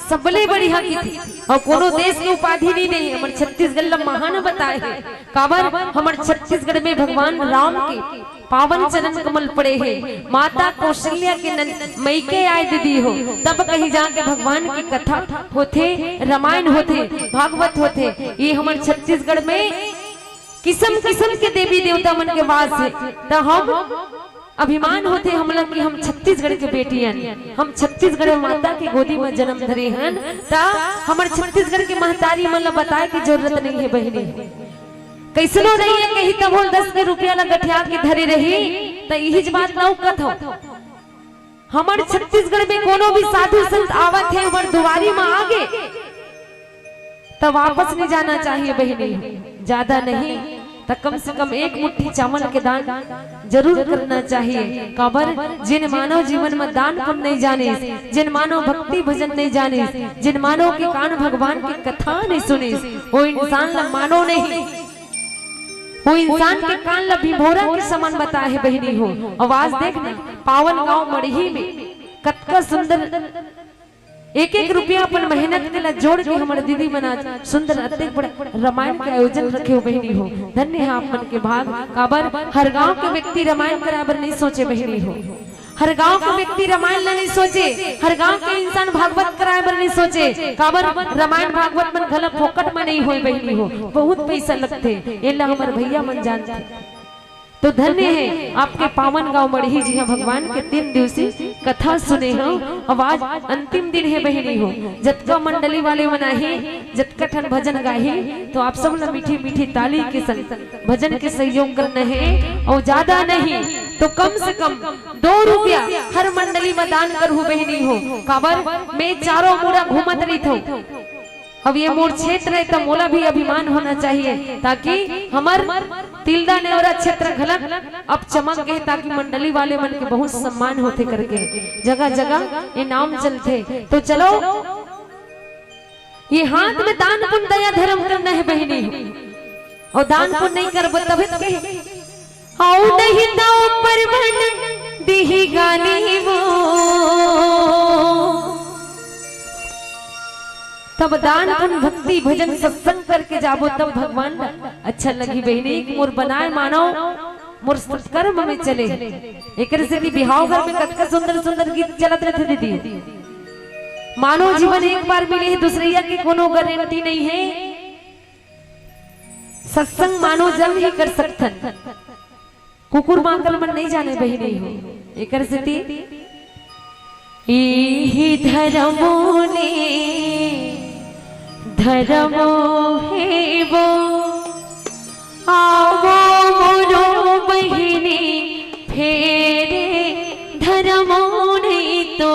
सबले बढ़िया किथे, अउ कोनो देश के उपाधि नइ दे हे। हमर छत्तीसगढ़ ला महान बताय हे। काबर हमर छत्तीसगढ़ में भगवान राम के पावन चरण कमल पड़े हे, माता कौशल्या के नन-, मइके आय दीदी हो, तब कहीं जाके भगवान की कथा होथे, रामायण होथे, भागवत होथे। ये हमर छत्तीसगढ़ में किसम किसम के देवी देवता मन के वास हे, त हम अभिमान होथे हमला कि हम छत्तीसगढ़ के बेटी अन, हम छत्तीसगढ़ माता के गोदी म जन्म धरे हन, त हमर छत्तीसगढ़ के महतारी मन ला बताय के जरूरत नइ हे बहिनी। कइसनो नइ हे कही तभो दस के रुपया ला गठिया के धरे रही, त इहीच बात ला अउ कथव। हमर छत्तीसगढ़ में कोनो भी साधु संत आवत हे, हमर दुवारी म आगे, त वापस नइ जाना चाहिए बहिनी, ज्यादा नहीं त कम से कम एक मुट्ठी चावल के दान जरूर करना चाहिए। काबर जेन मानव जीवन म दान पुन नइ जानिस, जेन मानव भक्ति भजन नइ जानिस, जेन मानव के कान भगवान के कथा नइ सुनिस, ओ इंसान ला मानो नहीं। ओ इंसान के कान ला भिभोरा के समान बताय हे बहिनी हो। अउ आज देख ना, पावन गांव मड़ही में कतका सुंदर एक एक रुपया अपन मेहनत के ला जोड़ के हमर दीदी मन आज सुंदर अतेक बड़ा रामायण के आयोजन रखे हो बहिनी हो। धन्य हे आप मन के भाग। काबर हर गांव के व्यक्ति रामायण कराय बर नइ सोचे बहिनी हो, हर गांव के व्यक्ति रामायण ला नइ सोचे, हर गांव के इंसान भागवत कराय बर नइ सोचे। काबर रामायण भागवत मन घला फोकट म नइ होय बहिनी हो, बहुत पइसा लगथे, एला हमर भइया मन जानथे। तो धन्य हे आपके पावन गांव मड़ही, जिहां भगवान के तीन दिवसीय कथा सुने हव। अउ आज अंतिम दिन हे बहिनी हो, जतका मंडली वाले मन आही, जतका ठन भजन गाही, तो आप सब ला मीठी मीठी ताली के संग भजन के सहयोग करना हे। अउ ज्यादा नहीं तो कम से कम दो रुपया हर मंडली म दान करहू बहिनी हो। काबर मैं चारों मुड़ा घूमत रहिथव, अब ये मोर क्षेत्र हे, त मोला भी अभिमान होना चाहिए, ताकि हमर तिल्दा नेवरा क्षेत्र घलक अब चमक गे, ताकि मंडली वाले मन के बहुत सम्मान होथे करके जगह जगह ये नाम चलथे। तो चलो, ये हाथ में दान पुन दया धरम करना हे बहिनी हो, अउ दान पुन नइ करबो तभे त कहे, अउ नहीं त ऊपर मन दिही गाली वो। तब दान पुन भक्ति भजन सत्संग करके जाबो, तब भगवान ला अच्छा लगही बहिनी। कि मोर बनाय मानव मोर सत्कर्म में चले। एकर सेती बिहाव घर में कतका सुंदर सुंदर गीत चलत रहिथे दीदी। मानव जीवन एक बार मिले हे, दूसरइया के कोनो गारंटी नइ हे। सत्संग मानव जन्म ही कर सकथन। कुकुर मांगल मन नइ जाने बहिनी हो। एकर सेती इही धरमो ने धरमो हे वो, आवो मोरो बहिनी फेरे धरमो ने तो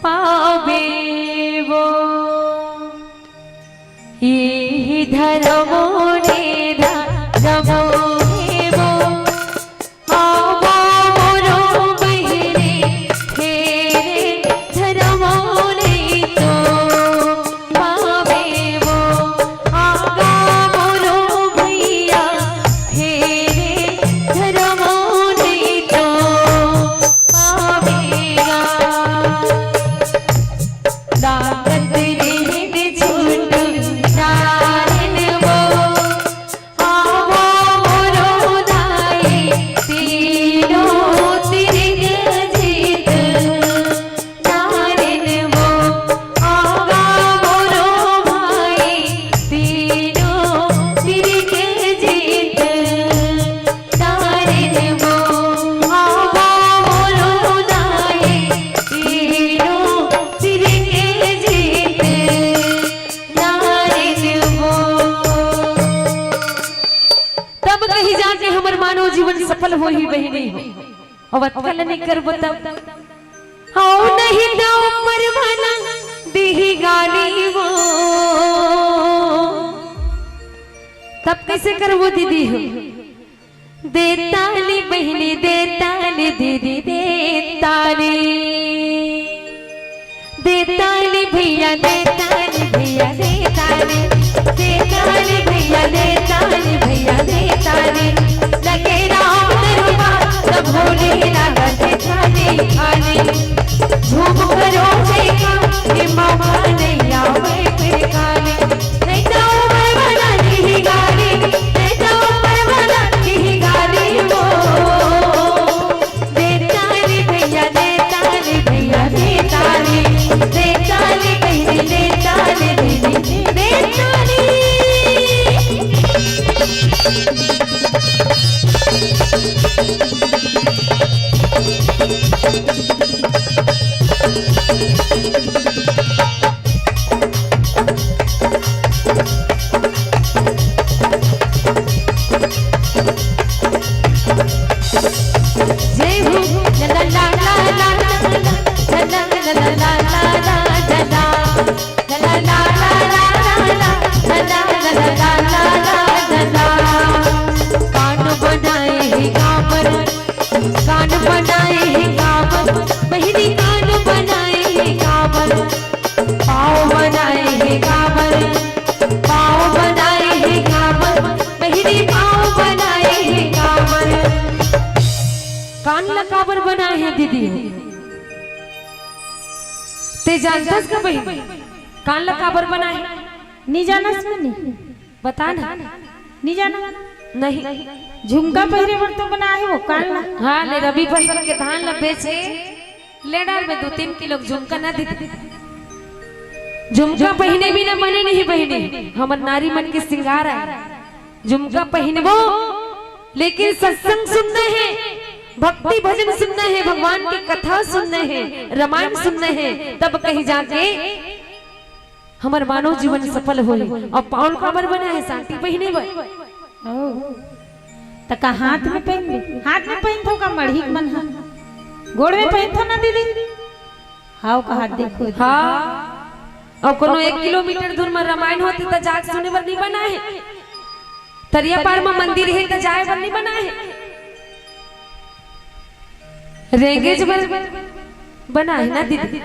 पावे वो। इही धरमो ने धरमो हे वो, आवो मोरो बहिनी फेरे धरमो ने तो पावे वो, आगा मोरो भइया फेरे धरमो ने तो पावेगा। ताकत नहीं ने छूट नारन वो, आवो मोरो दाई तीनों तिरिंग जीत नारन वो, आगा मोरो भाई तीनों तिरिंग जीत नारन वो, आवो मोरो दाई तीनों तिरिंग जीत नारन वो। तब कहीं जाके हमर मानव जीवन सफल होही बहिनी हो। अउ अतका ल नइ करबो तब। हौ नहीं तो ऊपर बना तिही गाली वो। तब कइसे करबो दीदी हो? देताली बहिनी, देताली दीदी, देताली। देताली भैया, देताली भैया, देताली। देताली भैया, देताली भैया, देताली। लगे राम दरबार, सब भोले लागत खाली खाली। झूम करो देखा, ये मौका नहीं आवे फिर खाली। नहीं तो ऊपर वाला की गाली, नहीं तो ऊपर वाला की गाली वो। देताली भैया, देताली भैया, देताली। देताली बहिनी, देताली दीदी, देताली। जय हो। ला ला ला ला ला ला ला ला ला ला ला ला ला। कान बनाए हे काबर, कान बनाए हे काबर, बहिनी कान बनाए हे काबर, पाँव बनाए हे काबर, पाँव बनाए हे काबर, बहिनी पाँव बनाए हे काबर। कान ला काबर बनाए हे दीदी? ते जानथस का बहिनी? कान ला काबर बनाए हे? नी जानस में नी। बता ना। नी जाना। नहीं। झुमका पहिरे बर तो बनाए हे वो कान ला। हाँ, ले रबी फसल के धान ला बेचे, ले डार में दू तीन किलो झुमका ना दीदी। झुमका पहिने बिना बने नहीं बहिनी, हमर नारी मन के सिंगार आय। झुमका पहिनबो, लेकिन सत्संग सुनना हे, भक्ति भजन सुनना हे, भगवान के कथा सुनना हे, रामायण सुनना हे, तब कहीं जाके हमर मानव जीवन सफल होही। अउ पाँव काबर बनाए हे? सांटी पहिने बर। ओ, त का हाथ में पहिनबे? हाथ में पहिनथो का मड़ही के मन हा? गोड़ में पहिनथो ना दीदी? हाव का हाथ देखो। हाँ। अउ कोनो एक किलोमीटर दूर में रामायण होथे त जाके सुने बर नहीं बनाए हे। तरिया पार में मंदिर हे त जाए बर नहीं बनाए हे। रेंगेच बर बनाए हे ना दीदी,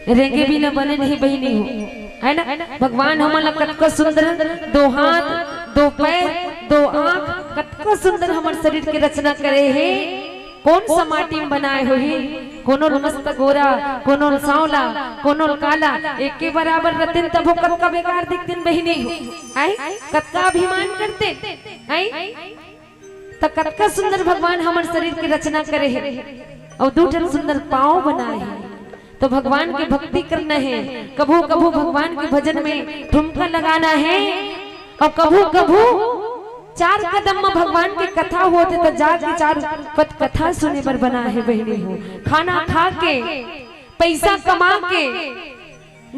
रेंगे बिना बने नहीं बहिनी हो, है ना? भगवान हमन ला कतका सुंदर दो हाथ, दो पैर, दो आँख, कतका सुंदर हमर शरीर के रचना करे हे। कोन सा माटी में बनाए होही? कोनो ल मस्त गोरा, कोनो ल सांवला, कोनो ल काला, एके बराबर रतिन तभो कतका बेकार दिखतिन बहिनी हो, हैं? कतका अभिमान करतिन, हैं? त कतका सुंदर भगवान हमर शरीर के रचना करे हे अउ दू ठन सुंदर पाँव बनाए हे। तो भगवान के भक्ति करना हे, कभू कभू भगवान के भजन में ठुमका लगाना हे अउ कभू कभू चार कदम में भगवान के कथा होथे त जाके चार पद कथा सुने बर बनाए हे बहिनी हो। खाना खा के, पैसा कमा के,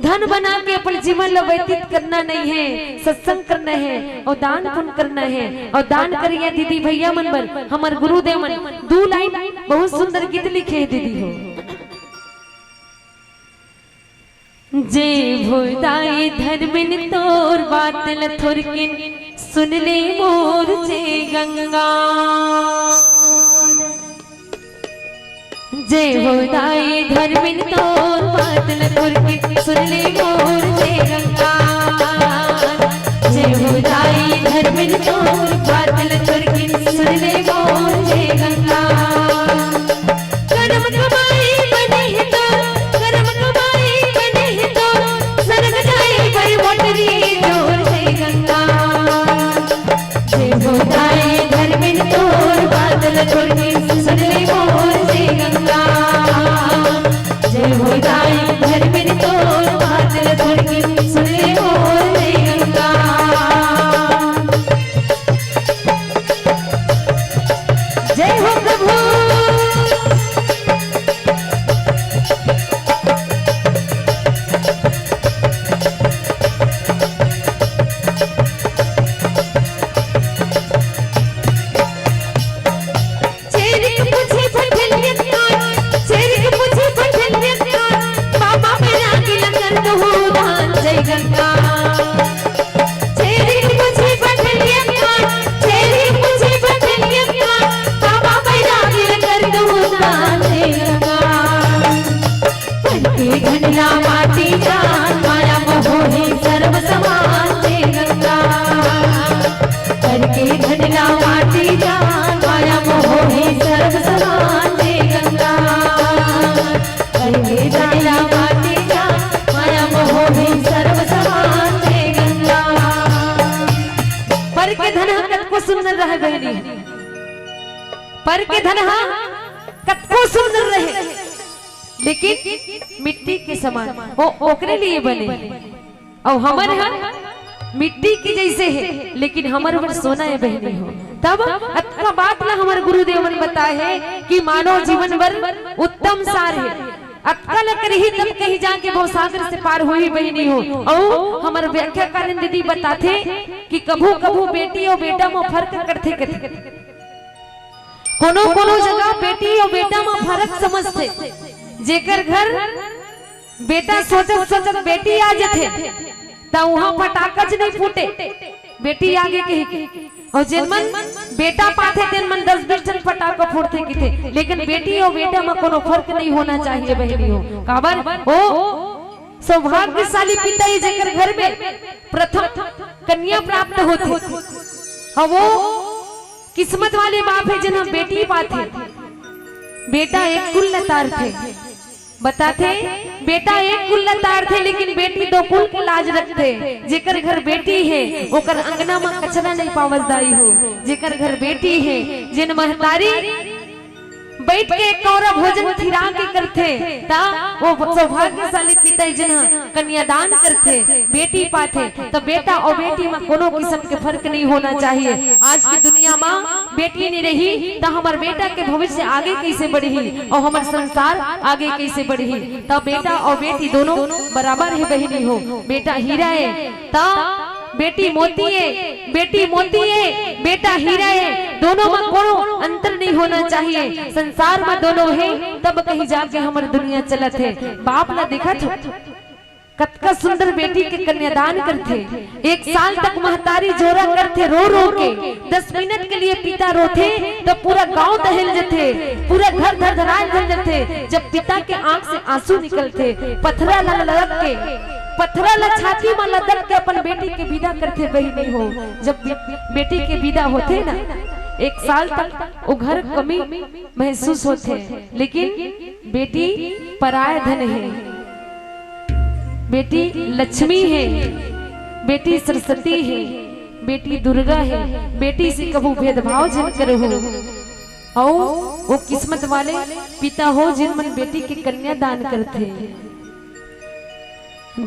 धन बना के अपन जीवन ल व्यतीत करना नहीं हे, सत्संग करना हे अउ दान पुण्य करना हे। अउ दान करिया दीदी भैया मन बर हमर गुरुदेव मन दू लाइन बहुत सुंदर गीत लिखे हे दीदी हो। जे भोदाई धर्मिन तोर बात ल थोरकिन सुन ले मोर जे गंगा। जय हो दाई धर्मिन तोर बात ल थोरकिन सुन ले मोर जय गंगा। जय हो दाई धर्मिन तोर बात ल थोरकिन सुन ले मोर जय गंगा। करम कमाई बने हे तो, करम कमाई बने हे तो, सरग जाई बर मोटरी जोर जय गंगा। जय हो दाई धर्मिन तोर बात ल थोरकिन सुन ले मोर जय गंगा। जय हो दाई धर्मिन तोर बात ल थोरकिन सुन ले मोर जय गंगा। जय हो प्रभु। चेरिक पूछे पठलियत कान, चेरिक पूछे पठलियत कान, बाबा मेरा गिला कर दो हो पर के धन हा कतको सुंदर रहे, लेकिन मिट्टी के समान, वो ओकरे लिए बने। अउ हमर ह मिट्टी के जैसे हे, लेकिन हमर बर सोना हे बहिनी हो। तब अतका बात ला हमर गुरुदेव मन बताए हे कि मानव जीवन बर उत्तम सार हे। अतका ला करही तब कहीं जाके भवसागर से पार होही बहिनी हो। अउ हमर व्याख्याकारिन दीदी बताथे कि कभू कभू बेटी अउ बेटा म फर्क करथे कथे। कोनो कोनो जगह बेटी अउ बेटा म फर्क समझथे। जेकर घर बेटा सोचत सोचत बेटी आ जथे, त उहाँ फटाकच नहीं फूटे, बेटी आगे कही के। अउ जेन मन बेटा पाथे, तेन मन दस बीस ठन फटाका फोड़थे किथे, लेकिन बेटी अउ बेटा म कोनो फर्क नहीं होना चाहिए बहिनी हो। काबर? ओ सौभाग्यशाली पिता ही जेकर घर में प्रथम कन्या प्राप्त होथे, अउ वो किस्मत वाले बाप हे, जेन ह बेटी पाथे। बेटा एक कुल ल तारथे, बताथे, बेटा एक कुल ल तारथे, लेकिन बेटी दो कुल के लाज रखथे। जेकर घर बेटी हे, ओकर अंगना म कचरा नहीं पावस दाई हो। जेकर घर बेटी हे, जेन महतारी बैठ के एक कौरा भोजन थिरा के करथे, त वो सौभाग्यशाली पिता हे, जेन ह कन्यादान करथे, बेटी पाथे, त बेटा अउ बेटी म कोनो किसम के फर्क नहीं होना चाहिए। आज की दुनिया म बेटी नहीं रही, त हमर बेटा के भविष्य आगे कैसे बढ़ही अउ हमर संसार आगे कैसे बढ़ही? त बेटा अउ बेटी दोनों बराबर हे बहिनी हो। बेटा हीरा हे, त बेटी मोती हे, बेटी मोती हे, बेटा हीरा हे, दोनों म कोनो अंतर नहीं होना चाहिए। संसार म दोनों हे, तब कहीं जाके हमर दुनिया चलत हे। बाप ला देखत हो, कतका सुंदर बेटी के कन्यादान करथे। एक साल तक महतारी जोरा करथे रो रो के, दस मिनट के लिए पिता रोथे त पूरा गांव दहेल जथे, पूरा घर धरधराए जल जथे। जब पिता के आंख से आंसू निकलथे, पथरा ला लदक के, पथरा ला छाती म लदक के अपन बेटी के विदा करथे बहिनी हो। जब बे-, बेटी के विदा होथे ना, एक साल तक वो घर कमी महसूस होथे, लेकिन बेटी पराय धन हे, बेटी लक्ष्मी हे, बेटी सरस्वती हे, बेटी दुर्गा हे। बेटी से कभू भेदभाव झन करहू। अउ वो किस्मत वाले पिता हो, जिन मन बेटी के कन्यादान करथे।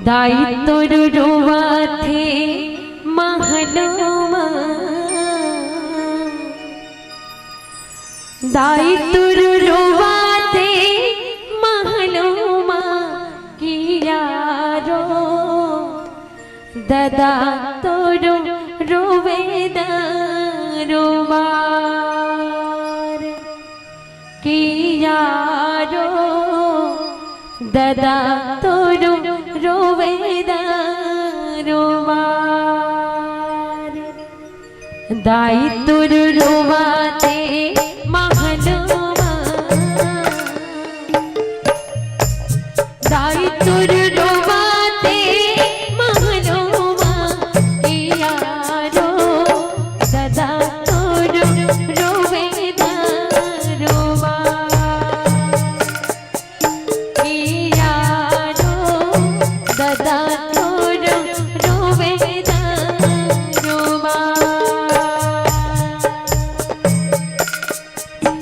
दाई तोर रोवाथे महलो मा, दाई तोर रोवाथे महलो मा, किया रो ददा तोर रोवे दरोमार। किया रो ददा तोर रोवे दरोमार। दाई तोर रोवाथे महलो मा, दाई तोर रोवाथे महलो मा, किया रो ददा तोर रोवे दरोमार। किया रो ददा तोर रोवे दरोमार।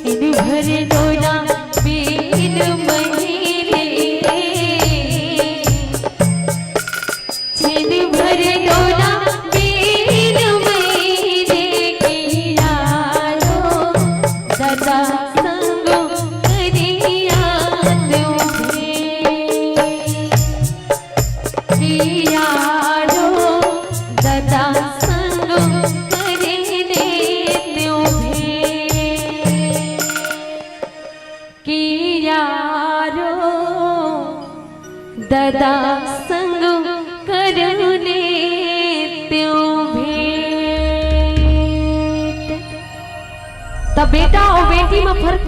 दिन भर डोला बीन महिले, दिन भर डोला बीन महिले, किया रो ददा संग करिया तुम्हें। किया रो ददा संग करिने तुम्हें। किया रो ददा संग करिने तुम्हें। त बेटा अउ बेटी म फर्क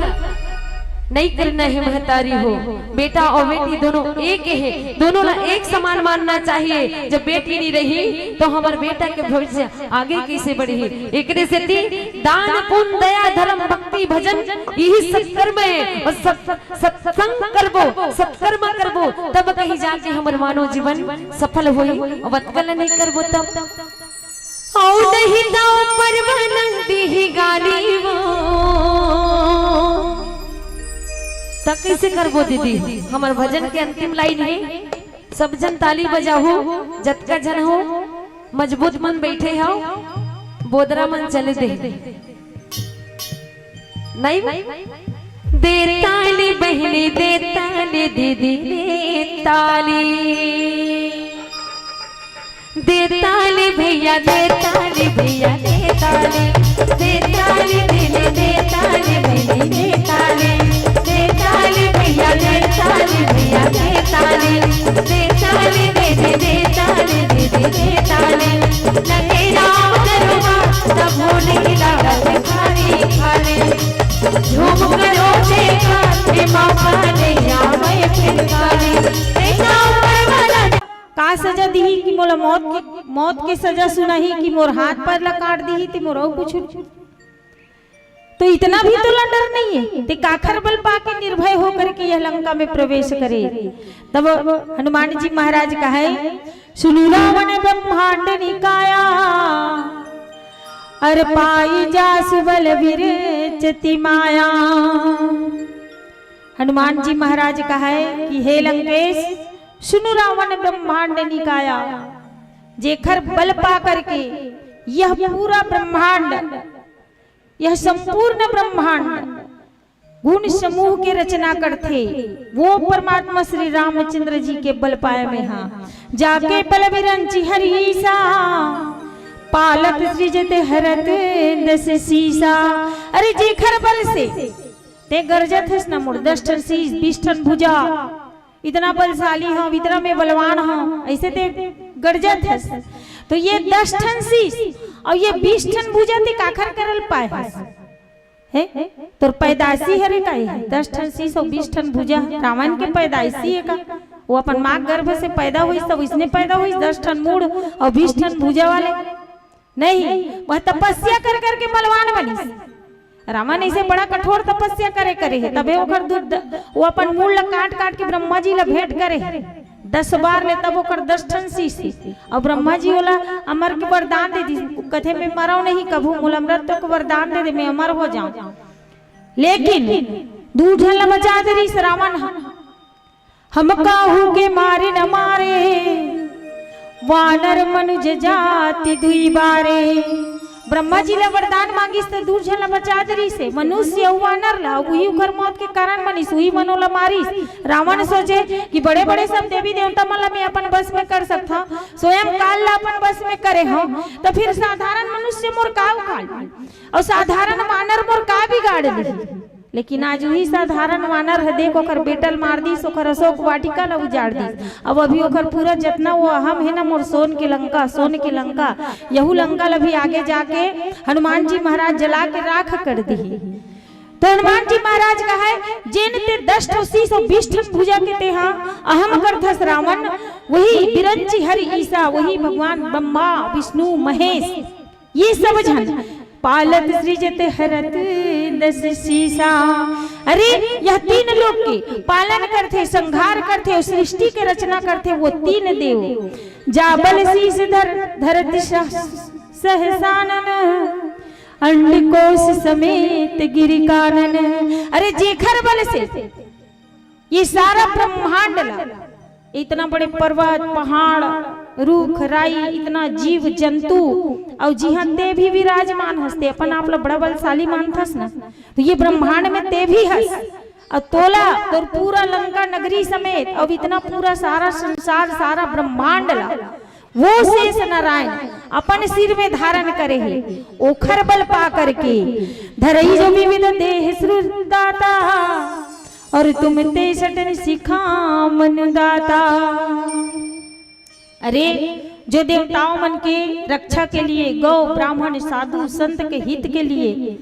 नहीं करना हे महतारी हो। बेटा अउ बेटी दोनों एक हे, दोनों ला एक समान मानना चाहिए। जब बेटी नहीं रही तो हमर बेटा के भविष्य आगे कैसे बढ़ही? एकरे सेती दान, पुण्य, दया, धर्म, भक्ति, भजन, यही सत्कर्म हे। अउ सत-, सत्संग करबो, सत्कर्म करबो, तब कहीं जाके हमर मानव जीवन सफल होही। अउ अतका ल नहीं करबो तब? अउ नहीं तो परवाना दिही गाली वो। त कइसे करबो दीदी? हमर भजन के अंतिम लाइन हे, सब झन ताली बजाहू, जतका झन हो, मजबूत मन बइठे हव, बोदरा मन चले दे। नहीं? दे ताली बहिनी, दे ताली दीदी, दे ताली। दे ताली भैया, दे ताली भैया, दे ताली। दे ताली दीदी, दे ताली बहिनी, दे ताली। दे ताली भैया, दे ताली भैया, दे ताली। दे ताली दीदी, दे ताली दीदी, दे ताली। लगे राम करुणा, सब भूल की दावत खाली खाली। झूम करो जयकार, हे माँ कान्हैया, मैं फिर काली। तेरा ऊपर वाला का सजा दिही कि मोला मौत के, मौत के सजा सुनाही कि मोर हाथ पैर ला काट दिही, ते मोर अउ कुछु? तो इतना भी तोला डर नहीं है, ते काखर बल पाके निर्भय होकर के यह लंका में प्रवेश करे। तब हनुमान जी महाराज कहे, सुनु रावण ब्रह्मांड निकाया, अर पाई जासु बल विरचति माया। हनुमान जी महाराज कहे कि हे लंकेश, सुनु रावण ब्रह्मांड निकाया, जेखर बल पा करके यह पूरा ब्रह्मांड, यह संपूर्ण ब्रह्मांड गुण समूह के रचना करथे, वो परमात्मा श्री रामचंद्र जी के बल पाए में हा। जाके बल विरंची हरीसा, पालत सृजत हरत दस शीसा। अरे जेखर बल से ते गरजत हस ना मोर दस ठन शीश, बीस ठन भुजा, इतना बलशाली हव, इतना मैं बलवान हव, अइसे ते गरजत हस। तो ये दस ठन शीश अउ ये बीस ठन भुजा ते काखर करल पाए हस? हे? तोर पैदाइशी हरे का ये? दस ठन शीश अउ बीस ठन भुजा रावण के पैदाइशी हे का? वो अपन माँ गर्भ से पैदा होइस, तब इसने पैदा होइस, दस ठन मूड़ अउ बीस ठन भुजा वाले? नहीं, वह तपस्या कर करके बलवान बनिस। रावण अइसे बड़ा कठोर तपस्या करे, करे हे, तभे ओकर दू-, द-, वो अपन मूड़ ला काट काट के ब्रह्मा जी ला भेंट करे हे दस बार ले, तब ओकर दस ठन शीश हे। अउ ब्रह्मा जी ओला अमर के वरदान दे दिस, कथे, "मैं मरव नहीं कभू, मोला अमरत्व के वरदान दे दे, मैं अमर हो जाऊं।" लेकिन दू झन ला बचा दे रिस रावण ह। हम काहू के मारे न मारे, वानर मनुज जाति दुई बारे। ब्रह्मा जी ला वरदान मांगिस त दू झन ला बचा दे रिस हे, मनुष्य अउ वानर ला, उही उखर मौत के कारण बनिस, उही मन ओला मारिस। रावण सोचे कि बड़े-बड़े सब देवी देवता मन ला मैं अपन बस में कर सकथंव, स्वयं काल ला अपन बस में करे हंव, त फिर साधारण मनुष्य मोर का उखाड़, अउ साधारण वानर मोर का बिगाड़ लिही? लेकिन आज उही साधारण वानर ह, देख, ओखर बेटा ल मार दिस, ओखर अशोक वाटिका ल उजाड़ दिस। अब अभी ओखर पूरा जतना वो अहम हे ना, मोर सोन के लंका, सोन के लंका, यहू लंका ल भी आगे जाके हनुमान जी महाराज जला के राख कर दिही। तो हनुमान जी महाराज कहे, "जेन ते दस ठो शीश अउ बीस ठन भुजा के तेहा अहम करथस रावण, वही बिरंची हरि ईसा, वही भगवान ब्रह्मा, विष्णु, महेश, ये सब झन पालत सृजत हरत दस शीसा।" अरे, यह तीन लोक के पालन करथे, संहार करथे अउ सृष्टि के रचना करथे, वो तीन देव। जा बल शीस धर धरत सह-, सहसानन, अंडकोश समेत गिरि कानन। अरे, जेखर बल से ये सारा ब्रह्मांड ला, इतना बड़े पर्वत, पहाड़, रूख, राई, इतना जीव जंतु, अउ जिहां ते भी विराजमान हस, ते अपन आप ला बड़ा बलशाली मानथस ना, तो ये ब्रह्मांड में ते भी हस, अउ तोला, तोर पूरा लंका नगरी समेत, अउ इतना पूरा सारा संसार, सारा ब्रह्मांड ला वो शेष नारायण अपन सिर में धारण करे हे, ओखर बल पा करके धरई जो विविध देह सृजदाता, अउ तुम ते सटन सिखावन दाता। अरे, जो देवताओं मन के रक्षा के लिए, गौ, ब्राह्मण, साधु, संत के हित के लिए,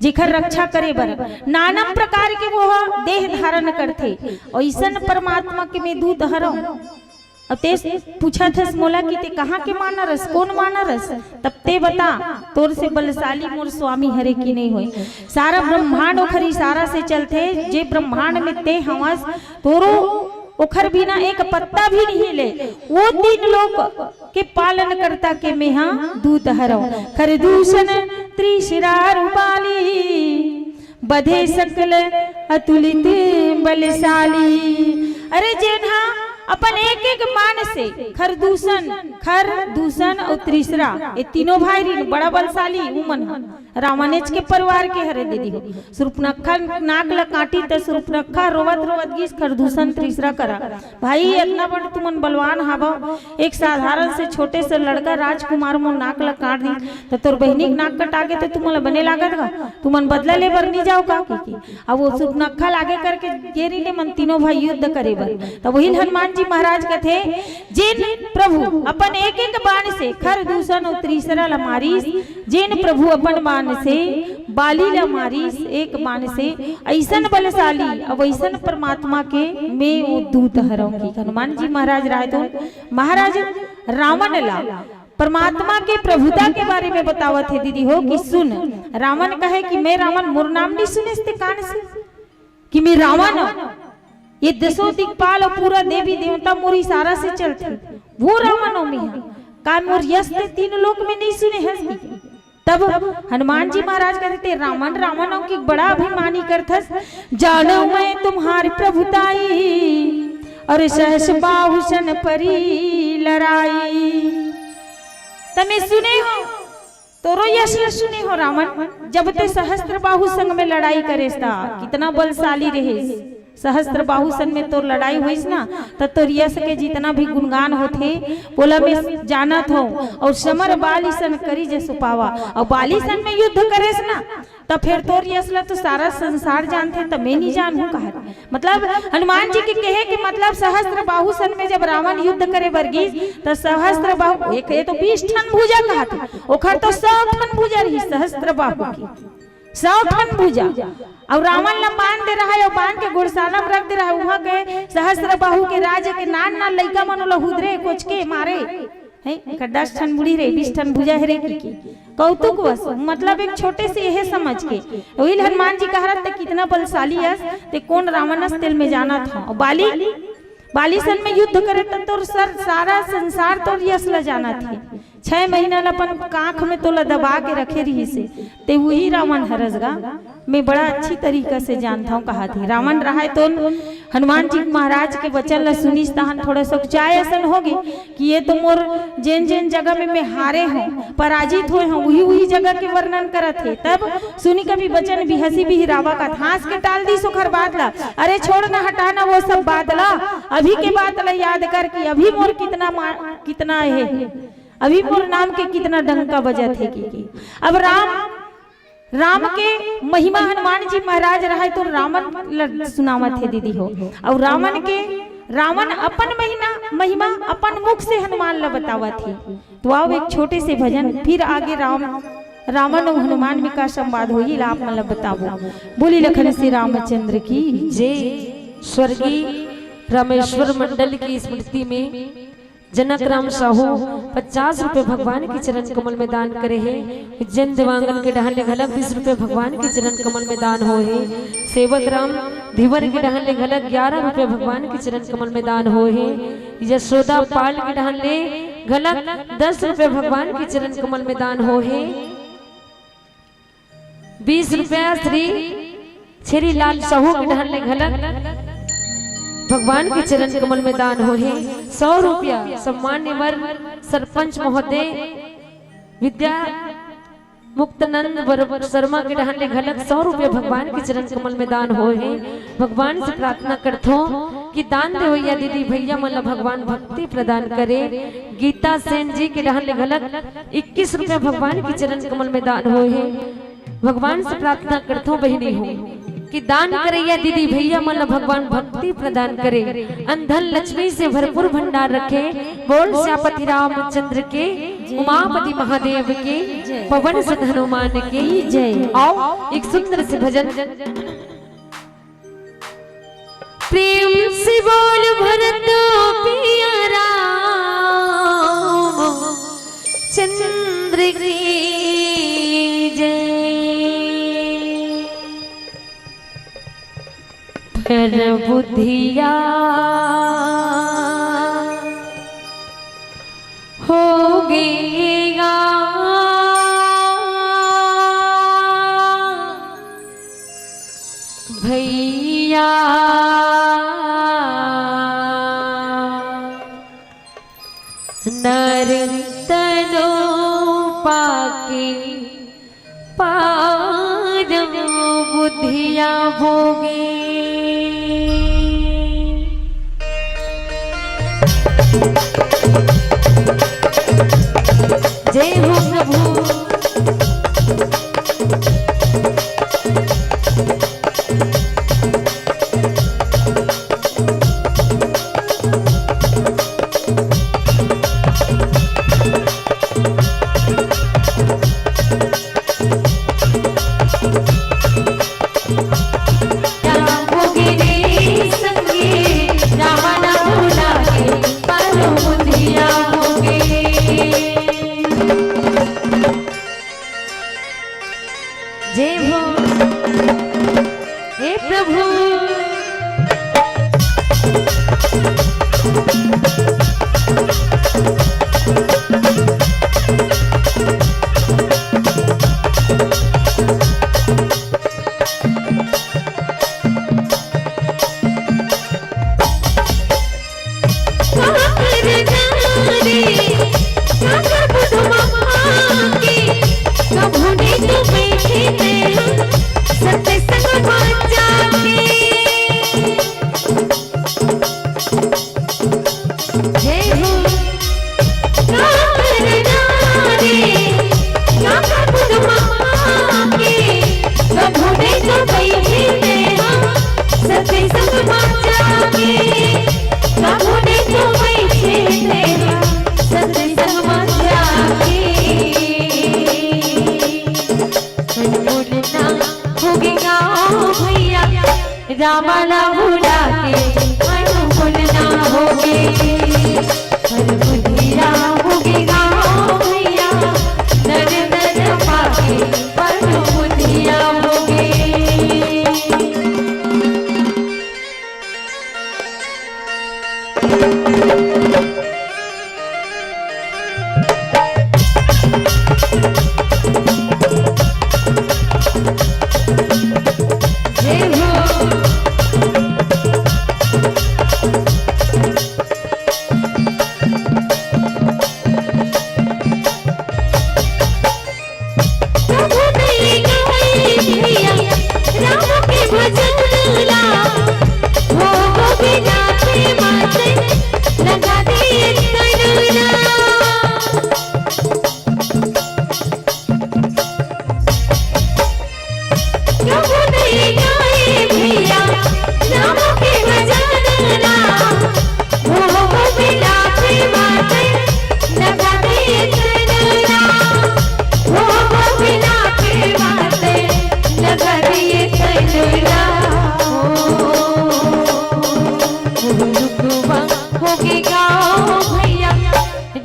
जेखर रक्षा करे बर नाना प्रकार के वो ह देह धारण करथे, अइसन परमात्मा के मैं दूत हरंव। अउ ते पूछत हस मोला कि ते कहाँ के वानर अस, कोन वानर अस? तब ते बता, तोर से बलशाली मोर स्वामी हरे कि नहीं होय। सारा ब्रह्मांड ओखर इशारा से चलथे, जे ब्रह्मांड में ते हवस, तोरो ओखर बिना एक पत्ता भी नहीं ले। वो तीन लोक के पालन करता के मेहा दूत हरंव। खरदूषण त्रिशिरा रुपाली, बधे सकल अतुलित बलशाली। अरे जेन हा अपन एक एक बाण से खरदूषण, खर दूषण अउ त्रिशरा, ये तीनों भाई रिन बड़ा बलशाली उमन ह। रावणेच के परिवार के हरे दीदी हो। सुर्पनखा नाक ल काटी त सुर्पनखा रोवत रोवत गिस खरदूषण त्रिशरा करा, भाई, इतना बड़ तुमन बलवान हावव, एक साधारण से छोटे से लड़का राजकुमार मोर नाक ल काट दी, त तोर बहिनी के नाक कटा गे, त तुमन ल बने लागत गा? तुमन बदला ले बर नी जाओ का? कि, कि। अब वो सुर्पनखा लागे करके गेरी ले मन तीनों भाई युद्ध करे बर। त वही हनुमान जी महाराज कथे, जिन प्रभु अपन एक एक बाण से खर दूषण अउ त्रिशरा ल मारिस, जेन प्रभु अपन बाण से बाली ल मारिस, एक बाण से अइसन बलशाली अउ अइसन परमात्मा के मैं वो दूत हरव। कि हनुमान जी महाराज राय तो महाराज रावण ला परमात्मा के प्रभुता के बारे में बतावत हे दीदी हो। कि सुन, रावण कहे कि मैं रावण, मोर नाम नहीं सुने ते कान से कि मैं रावण हूँ, ये दसों दिक्पाल अउ पूरा देवी देवता मोर इशारा से चलथे, वो रावण हूँ मैं। का मोर यश ते तीन लोक में नहीं सुने हस? तब हनुमान जी महाराज कहते, रावण, रावण हूँ कि बड़ा अभिमानी करथस, जानो मैं तुम्हारी प्रभुताई अउ सहस बाहु सन परी लड़ाई। त मैं सुने हूँ, तोरो यश ल सुने हूँ रावण, जब ते सहस्त्र बाहु संग में लड़ाई करेस ता, कितना बलशाली रहेस। सहस्त्र बाहु संग में तोर लड़ाई होइस ना, त तोर यश के जितना भी गुणगान होथे, ओला मैं जानत हूँ। अउ समर बाली सन करी जसु पावा, अउ बाली सन में युद्ध करेस ना, त फेर तोर यश ला तो सारा संसार जानथे, त मैं नहीं जानहूँ कहा। मतलब हनुमान जी के कहे के मतलब सहस्त्र बाहु सन में जब रावण युद्ध करे बर गिस, त सहस्त्र बाहु, एक ये तो बीस ठन भुजा कहा थे, ओखर तो सौ ठन भुजा रही सहस्त्र बाहु की, सौ ठन भुजा। अउ रावण ला बांध दे रहा है, अउ बांध के घुड़साला में रख दे रहा है, वहां के सहस्त्र बाहु के राज के नान नान लइका मन ओला हुदरे कोचके मारे। हैं? एकर दस ठन मुड़ी रे, बीस ठन भुजा हे रे, कि, कि। कौतुक वश, मतलब एक छोटे से यह समझ के। वही हनुमान जी कह रहा, "ते कितना बलशाली अस, ते कौन रावण अस, तेल में जानत हूँ।" और बाली, बाली सन में युद्ध करे त तोर सर, सारा संसार तोर यश ल जानत हे। छह महीना ल अपन कांख में तोला दबा के रखे रही से, ते वही रावण हरस गा। मैं बड़ा अच्छी तरीका से जानता हूँ, कहा थी। रावण रहाय तो हनुमान जी महाराज के वचन ल सुनिस, तहन थोड़ा सा उकचाए असन होगे कि ये तो मोर जेन जेन जगह में मैं हारे हूँ, पराजित होए हूँ, वही वही जगह के वर्णन करत हे। तब सुनी कभी वचन बिहसी बिहरावा का, हंस के टाल दी सुखर बात ला, अरे छोड़ ना, हटा ना वो सब बात ला, अभी के बात ला याद कर कि अभी मोर कितना मा-, कितना हे, अभी मोर नाम के कितना डंका बजत हे कि, कि। अब राम राम के महिमा हनुमान जी महाराज रहाय तो रावण ल सुनावत हे दीदी हो। अउ रावण के, रावण अपन महिमा, महिमा अपन मुख से हनुमान ल बतावत हे। तो आओ एक छोटे से भजन, फिर आगे राम, रावण अउ हनुमान में का संवाद होही ला आप मन ल बताबो। बोली लखन श्री रामचंद्र की जय। स्वर्गीय रामेश्वर मंडल की स्मृति में जनक राम साहू पचास रुपए भगवान के चरण कमल में दान करे हे। उज्जैन देवांगन के डहान ले घलक बीस रुपए भगवान के चरण कमल में दान होए हे। सेवक राम धीवर के डहान ले घलक ग्यारह रुपए भगवान के चरण कमल में दान होए हे। यशोदा पाल के डहान ले घलक दस रुपए भगवान के चरण कमल में दान होए हे। बीस रुपया श्री छेरीलाल साहू के डहान ले घलक भगवान के चरण कमल में दान होए हे। सौ रुपया सम्मान्य वर सरपंच महोदय विद्या मुक्तनंद वर-, शर्मा के डहान ले घलक सौ रुपया भगवान के चरण कमल में दान होए हे। भगवान से प्रार्थना करथों कि दान देवइया दीदी भैया मन ला भगवान भक्ति प्रदान करे। गीता सेन जी के डहान ले घलक इक्कीस रुपया भगवान के चरण कमल में दान होए हे। भगवान से प्रार्थना करथों बहिनी हो कि दान करइया दीदी भैया मन ला भगवान भक्ति प्रदान करे, अन धन लक्ष्मी से भरपूर भंडार रखे। बोल श्यापति रामचंद्र के, उमापति महादेव के, पवन सुत हनुमान के जय। आओ एक सुंदर से भजन। प्रेम से बोल भरत पिया राम चंद्र की जय। पर बुधिया हो गया। भैया नर तनो पाके पारम बुधिया भोगे। जय हो प्रभु। जय हो। हे प्रभु। रावण भुला के अनुकूल ना होगे। हर बुधिया होगे गाँव भैया, नर नर पाके पर बुधिया होगे।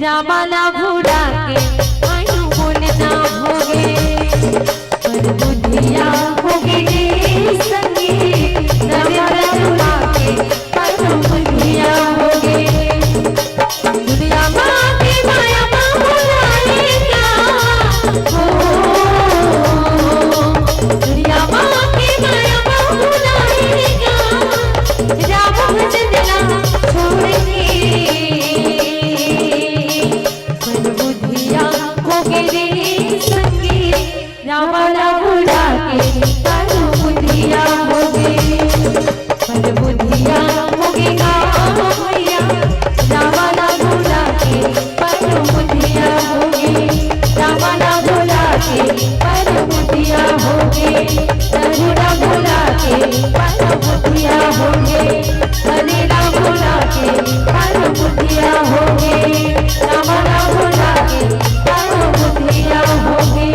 रावण भुला के अनुकूल ना होगे। पर बुधिया होगे रे संगी, नर नर पाके पर बुधिया होगे। दुनिया माँ के माया मा भुलाए का हो, दुनिया माँ के माया मा भुलाए का, राम भजन ला छोड़ के। पर बुधिया होगे रे संगी, रावण भुला के पर बुधिया होगे। पर बुधिया होगे गाँव भैया, रावण भुला के पर बुधिया होगे। रावण भुला के पर बुधिया होगे। नर नर पाके पर बुधिया होगे। हरे राम भुला के पर बुधिया होगे। राम राम भुला के पर बुधिया होगे।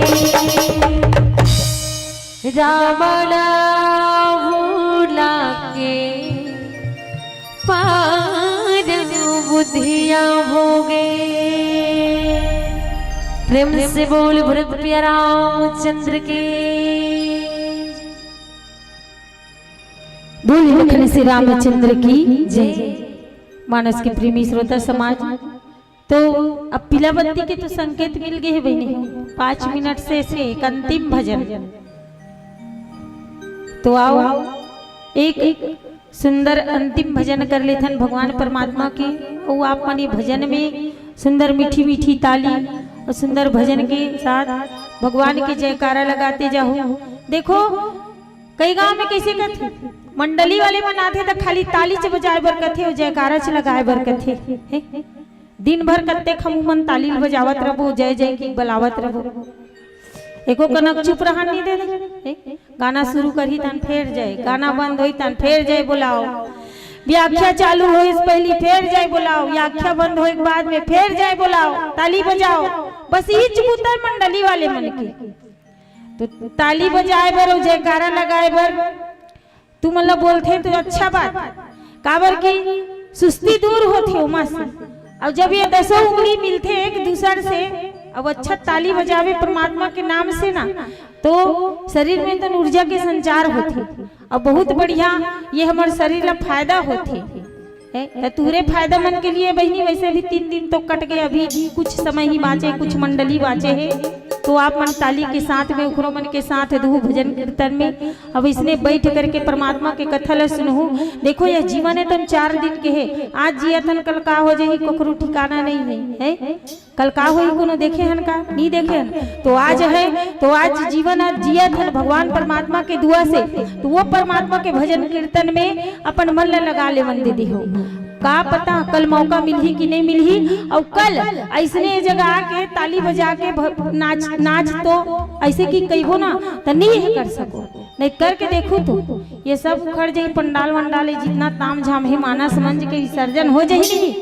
रावण भुला के पर बुधिया होगे। प्रेम से बोल भरत प्रिय रामचंद्र की। बोल लखन श्री रामचंद्र की जय। मानस के प्रेमी श्रोता समाज, तो अब पीला बत्ती के तो संकेत मिल गए हे बहिनी, पाँच मिनट से ऐसे एक अंतिम भजन। तो आओ, एक सुंदर अंतिम भजन कर लेथन भगवान परमात्मा के। अउ आप मन ये भजन में सुंदर मीठी मीठी ताली अउ सुंदर भजन के साथ भगवान के जयकारा लगाते जाहू। देखो, कई गांव में कइसे कथे, मंडली वाले मन आथे त खाली ताली च बजाए बर कथे अउ जयकारा च लगाए बर कथे। हे? दिन भर कत्ते खमू मन ताली ल बजावत रबो, जय जय की बलावत रबो। एको कनक चुप रहन नहीं दे दे। हे? गाना शुरू करही तन फेर जय, गाना बंद होई तन फेर जय बोलाओ। व्याख्या चालू होई से पहली फेर जय बोलाओ, व्याख्या बंद होई के बाद में फेर जय बोलाओ, ताली बजाओ। बस इही चबूतर मंडली वाले मन के। तो ताली बजाए बर अउ जयकारा लगाए बर तुमन ला बोलथे तो अच्छा बात, काबर कि सुस्ती दूर होथे ओमा से। अउ जब ये दसों उंगली मिलथे एक दूसर से, अब अच्छा ताली बजावे परमात्मा के नाम से ना, तो शरीर में तन ऊर्जा के संचार होथे। अब बहुत बढ़िया, ये हमर शरीर ला फायदा होथे। हे, त तुहरे फायदा मन के लिए बहिनी, वैसे भी तीन दिन तो कट गए, अभी कुछ समय ही बाँचे, कुछ मंडली बाँचे हे, तो आप मन ताली के साथ में, उखरो मन के साथ दहू भजन कीर्तन में। अब इसने बैठ करके परमात्मा के कथा ल सुनहू। देखो, यह जीवन हे तन चार दिन के हे, आज जियत हन, कल का हो जाही, कखरो ठिकाना नहीं है, है? कल का होही, कोनो देखे हन का? नहीं देखे हन। तो आज है, तो आज जीवन आज जियत हन भगवान परमात्मा के दुआ से, तो वो परमात्मा के भजन कीर्तन में अपन मन ला लगा लेवन दीदी हो। का पता कल मौका मिलही कि नहीं मिलही, अउ कल ऐसने जगह आके ताली बजा के भ-, नाच, नाच तो ऐसे कि कहिबो ना, त नहीं कर सको, नहीं करके देखो तो ये सब उखड़ जाही, पंडाल वंडाल, ये जितना ताम झाम हे, मानस मंच के विसर्जन हो जाही।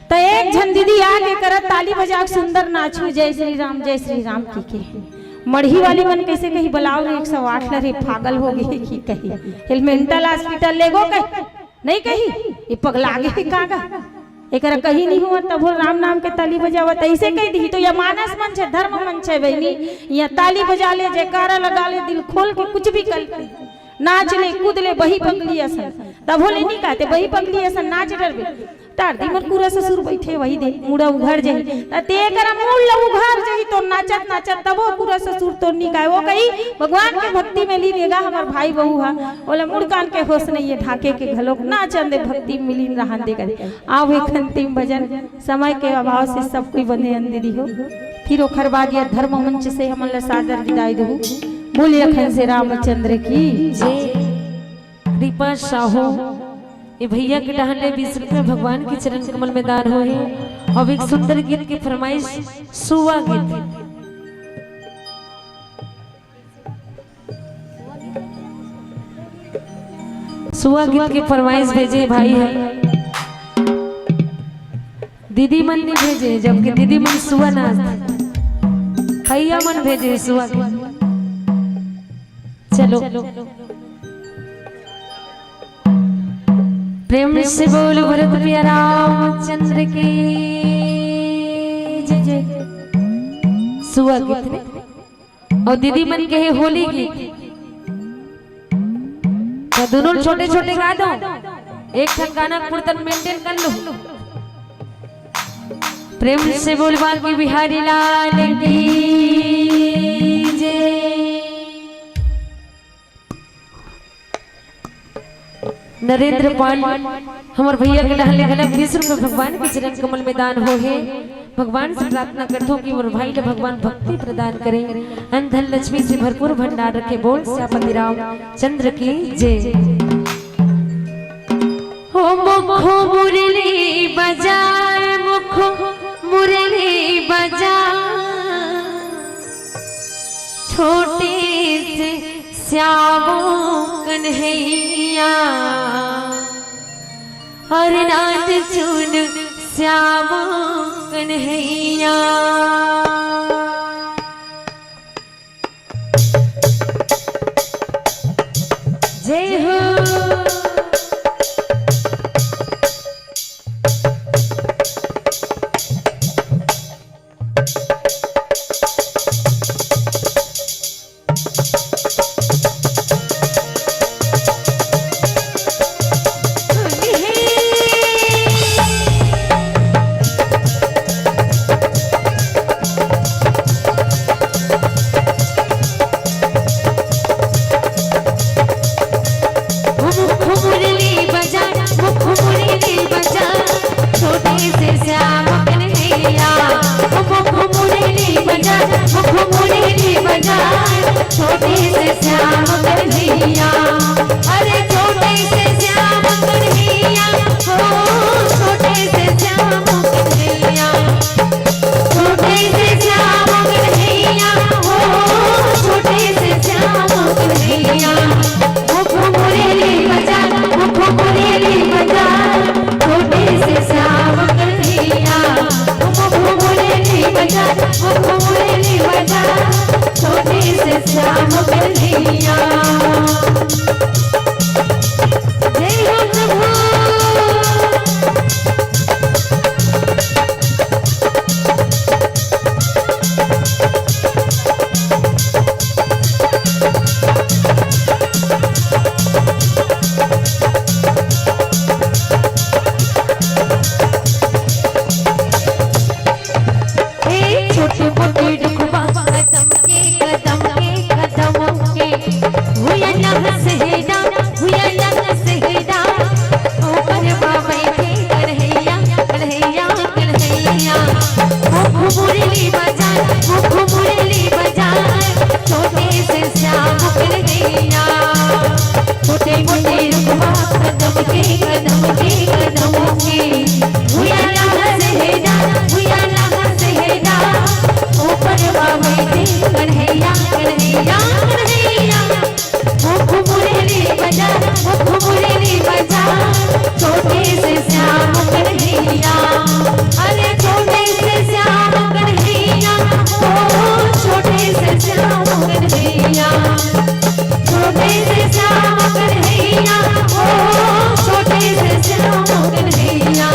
त एक झन दीदी आके करत ताली बजा के सुंदर नाचू, जय श्री राम, जय श्री राम की के। मड़ही वाली मन कइसे कही, बलाओ रे एक सौ आठ ला रे, पागल हो गई की कही, हेल मेंटल हॉस्पिटल ले गो कही, नहीं कही, ये पगला गे हे का गा? एकरा कहीं नहीं हुआ, तब वो राम नाम के ताली बजावत ऐसे कह दी। तो ये मानस मंच हे, धर्म मंच हे बहिनी, ये ताली बजा ले, जयकारा लगा ले, दिल खोल के कुछ भी कर ले, नाच ले, कूद ले, बही पगली असन। तब बोले नहीं कहते, बही पगली असन नाच डरबे। टार दी मन पूरा ससुर बैठे वही दे, मुड़ा उघर जाही। त ते करा मुड़ ल उघर जाही, तो नाचत नाचत तबो पूरा ससुर तो नहीं गाए। वो कही, भगवान के भक्ति में लीन हे गा हमर भाई बहू हा, ओला मुड़ कान के होश नहीं हे, ढाके के घलोक नाचन दे, भक्ति में लीन रहन दे करे। आओ एक अंतिम भजन, समय के अभाव से सब कोई बंधे अंधेरी हो, फिर ओखर बाद ये धर्म मंच से हमन ला सादर विदाई दहू। बोलिए अखन से रामचंद्र की जय। कृपा साहू, ये भैया के डहान ले बीस रुपया भगवान के चरण कमल में दान होहे। अब एक सुंदर गीत के फरमाइश, सुआ गीत। सुआ गीत के फरमाइश भेजे भाई हे, दीदी मन नहीं भेजे, जबकि दीदी मन सुआ नाच, भैया मन भेजे सुआ गीत। चलो, प्रेम से बोल भरत प्रिया रामचंद्र की जय। सुआ गीत ने अउ दीदी मन के हे होली गीत, तो दोनों छोटे छोटे गा दो, एक ठन गाना कुर्तन मेंटेन कर लो। प्रेम से बोल बांके बिहारी लाल की जय। नरेंद्र पाल, हमर भैया के डहान ले घलक बीस रुपया भगवान के चरण कमल में दान होहे। भगवान से प्रार्थना करथों कि मोर भाई ला भगवान भक्ति प्रदान करे, अन्न धन लक्ष्मी से भरपूर भंडार रखे। बोल सियापति रामचंद्र की जय। हो मुखो मुरली बजाए, मुखो मुरली बजाए, छोटे से श्यामो कन्हैया, और नाथ चुन श्यामो कन्हैया। जय हो। छोटे से श्याम कन्हैया, अरे छोटे से श्याम कन्हैया, हो छोटे से श्याम कन्हैया, छोटे से श्याम कन्हैया, हो छोटे से श्याम कन्हैया। मुख मुरली बजा, मुख मुरली बजा, छोटे से श्याम कन्हैया। मुख मुरली बजा, मुख मुरली बजा, छोटे से श्याम कन्हैया। जय हो प्रभु। ए छोटे मोटे दुखवा कदम के, कदम के, कदम के। हुआ ना सेहरा, हुआ ना सेहरा। ऊपर बाबे थे कन्हैया, कन्हैया, कन्हैया। मुख मुरली बजा, मुख मुरली बजा। छोटे से श्याम कन्हैया। छोटे मोटे रुखवा कदम के, कदम के, कदम के। भुया लहर से हेरा, भुया लहर से हेरा। ऊपर बाबे थे कन्हैया, कन्हैया, कन्हैया। मुख मुरली बजा, मुख मुरली बजा। छोटे से श्याम कन्हैया। अरे छोटे से श्याम कन्हैया, ओ छोटे से श्याम कन्हैया। छोटे से श्याम कन्हैया, ओ छोटे से श्याम कन्हैया।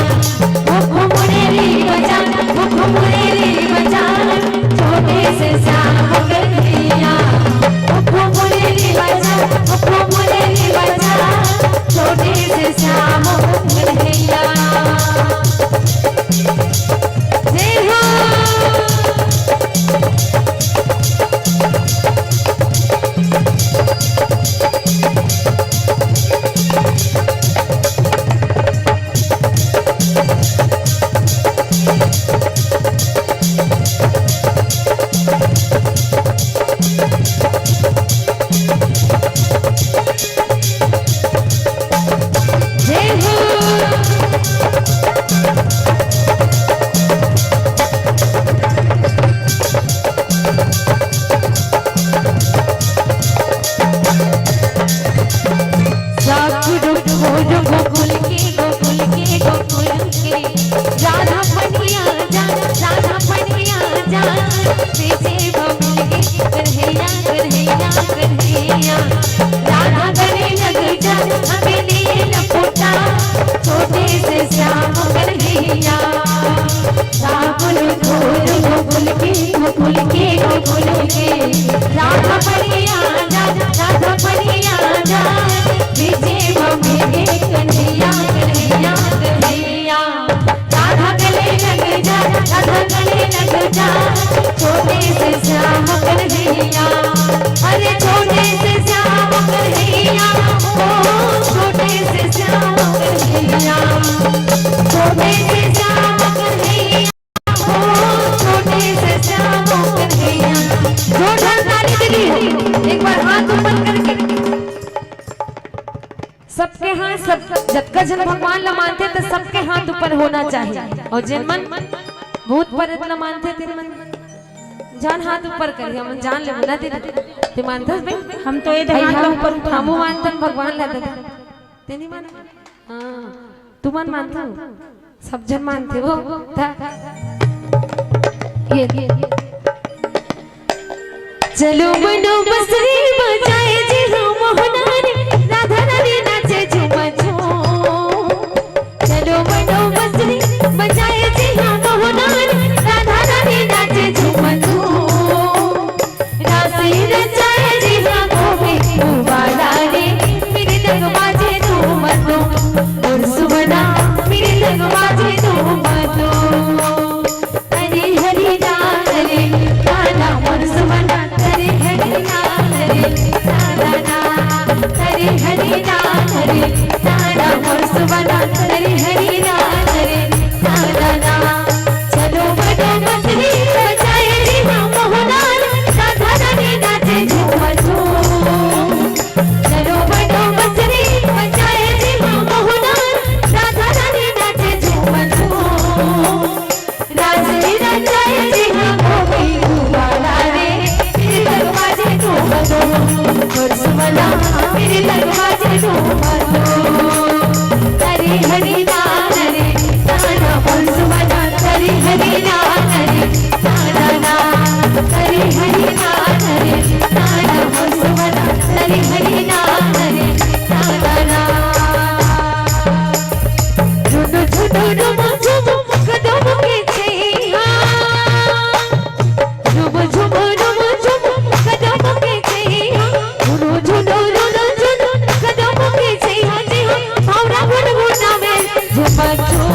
मुख मुरली बजा, मुख मुरली बजा, छोटे से श्याम कन्हैया। मुख मुरली बजा, मुख मुरली बजा, छोटे से श्याम कन्हैया। जय हो। जय हो। साकुर गोकुल के, गोकुल के, गोकुल के। राधा पनिया जा, राधा पनिया जा। पीछे बबुल के कन्हैया, कन्हैया, कन्हैया। राधा गले लग जा, हमें ले लपटा। छोटे से श्याम कन्हैया। साकुर गोकुल के, गोकुल के, गोकुल के। राधा पनिया जा, राधा पनिया जा। पीछे बबुल के कन्हैया, कन्हैया, कन्हैया। राधा गले लग जा, राधा गले लग जा। छोटे से श्याम कन्हैया। अरे छोटे से श्याम कन्हैया, ओ छोटे से श्याम कन्हैया। छोटे से श्याम कन्हैया, ओ छोटे से श्याम कन्हैया। जोरदार ताली दीदी, एक बार हाथ ऊपर करके। सबके हाँ, सब, जतका झन भगवान ला मानथे, त सबके हाथ ऊपर होना चाहिए। अउ जेन मन भूत प्रेत ला मानथे, तेन मन जान हाथ ऊपर करिए, हमन जान लेबो ना दीदी। ते मानथस बे? हम तो ए भाई, हाथ ला ऊपर उठा। हमू मानथन भगवान ला दीदी। ते नहीं मानथस? हाँ, तुमन मानथव? सब झन मानथे वो। त ये, ये, ये। चलो मनो बंसुरी बजाए जी हो मोहना रे, राधा रानी नाचे झूमा झूम। चलो मनो बंसुरी बजाए जी हो मोहना रे, राधा रानी नाचे झूमा झूम। रास रचाए जी हो गोपी उबाला रे, मृदंग बाजे धूम धूम। और सुमना मृदंग बाजे धूम धूम। हरी हरी ना हरे, तारा मोर सुमना। हरी हरी ना हरे, तारा ना। हरी हरी ना हरे, तारा मोर सुमना। हरी हरी ना हरे, तारा ना। चलो बनो बंसुरी बजाए रे हम मोहना रे, राधा रानी नाचे झूमा तेरे लगवा जे तो मनो। हरी हरी ना हरे, ताना परसुवना। हरी हरी ना हरे, ताना ना। हरी हरी ना हरे, ताना परसुवना। हरी हरी ना हरे, ताना ना। झुनु झुनु रुमु झुमु कदम के छैया। रुमु झुमु रुमु झुमु कदम के छैया। झुनु झुनु रुमु झुमु कदम के छैया, छैया। भौंरा गुनगुनावे झुमर झुम।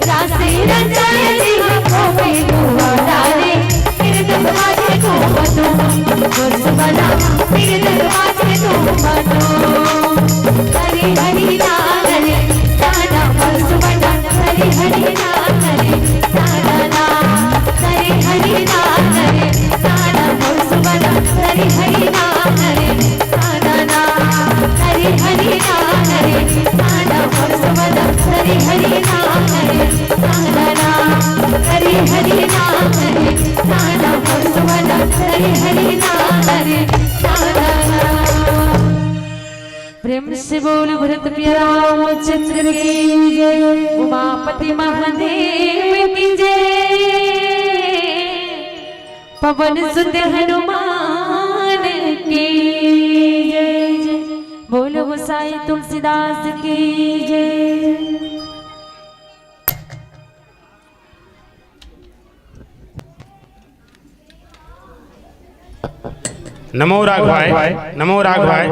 रासे रचाए जी हमको में दुआरा रे। तेरे दरवाजे को बनो, परसुवना। तेरे दरवाजे को बनो। हरी हरी ना हरे, ताना परसुवना। हरी हरी ना हरे, ताना ना। हरी हरी ना हरे, ताना परसुवना। हरी हरी ना हरे, ताना ना। हरी हरी ना हरे, ताना परसुवना। हरी हरी ना हरे, ताना ना। हरी हरी ना हरे, ताना परसुवना। हरी हरी ना हरे, ताना ना। प्रेम से बोल भरत प्रिय रामचंद्र की जय, उमापति महादेव की जय, पवन सुत हनुमान की जय। बोलो गोसाई तुलसीदास की जय। नमो राघवाय, नमो राघवाय।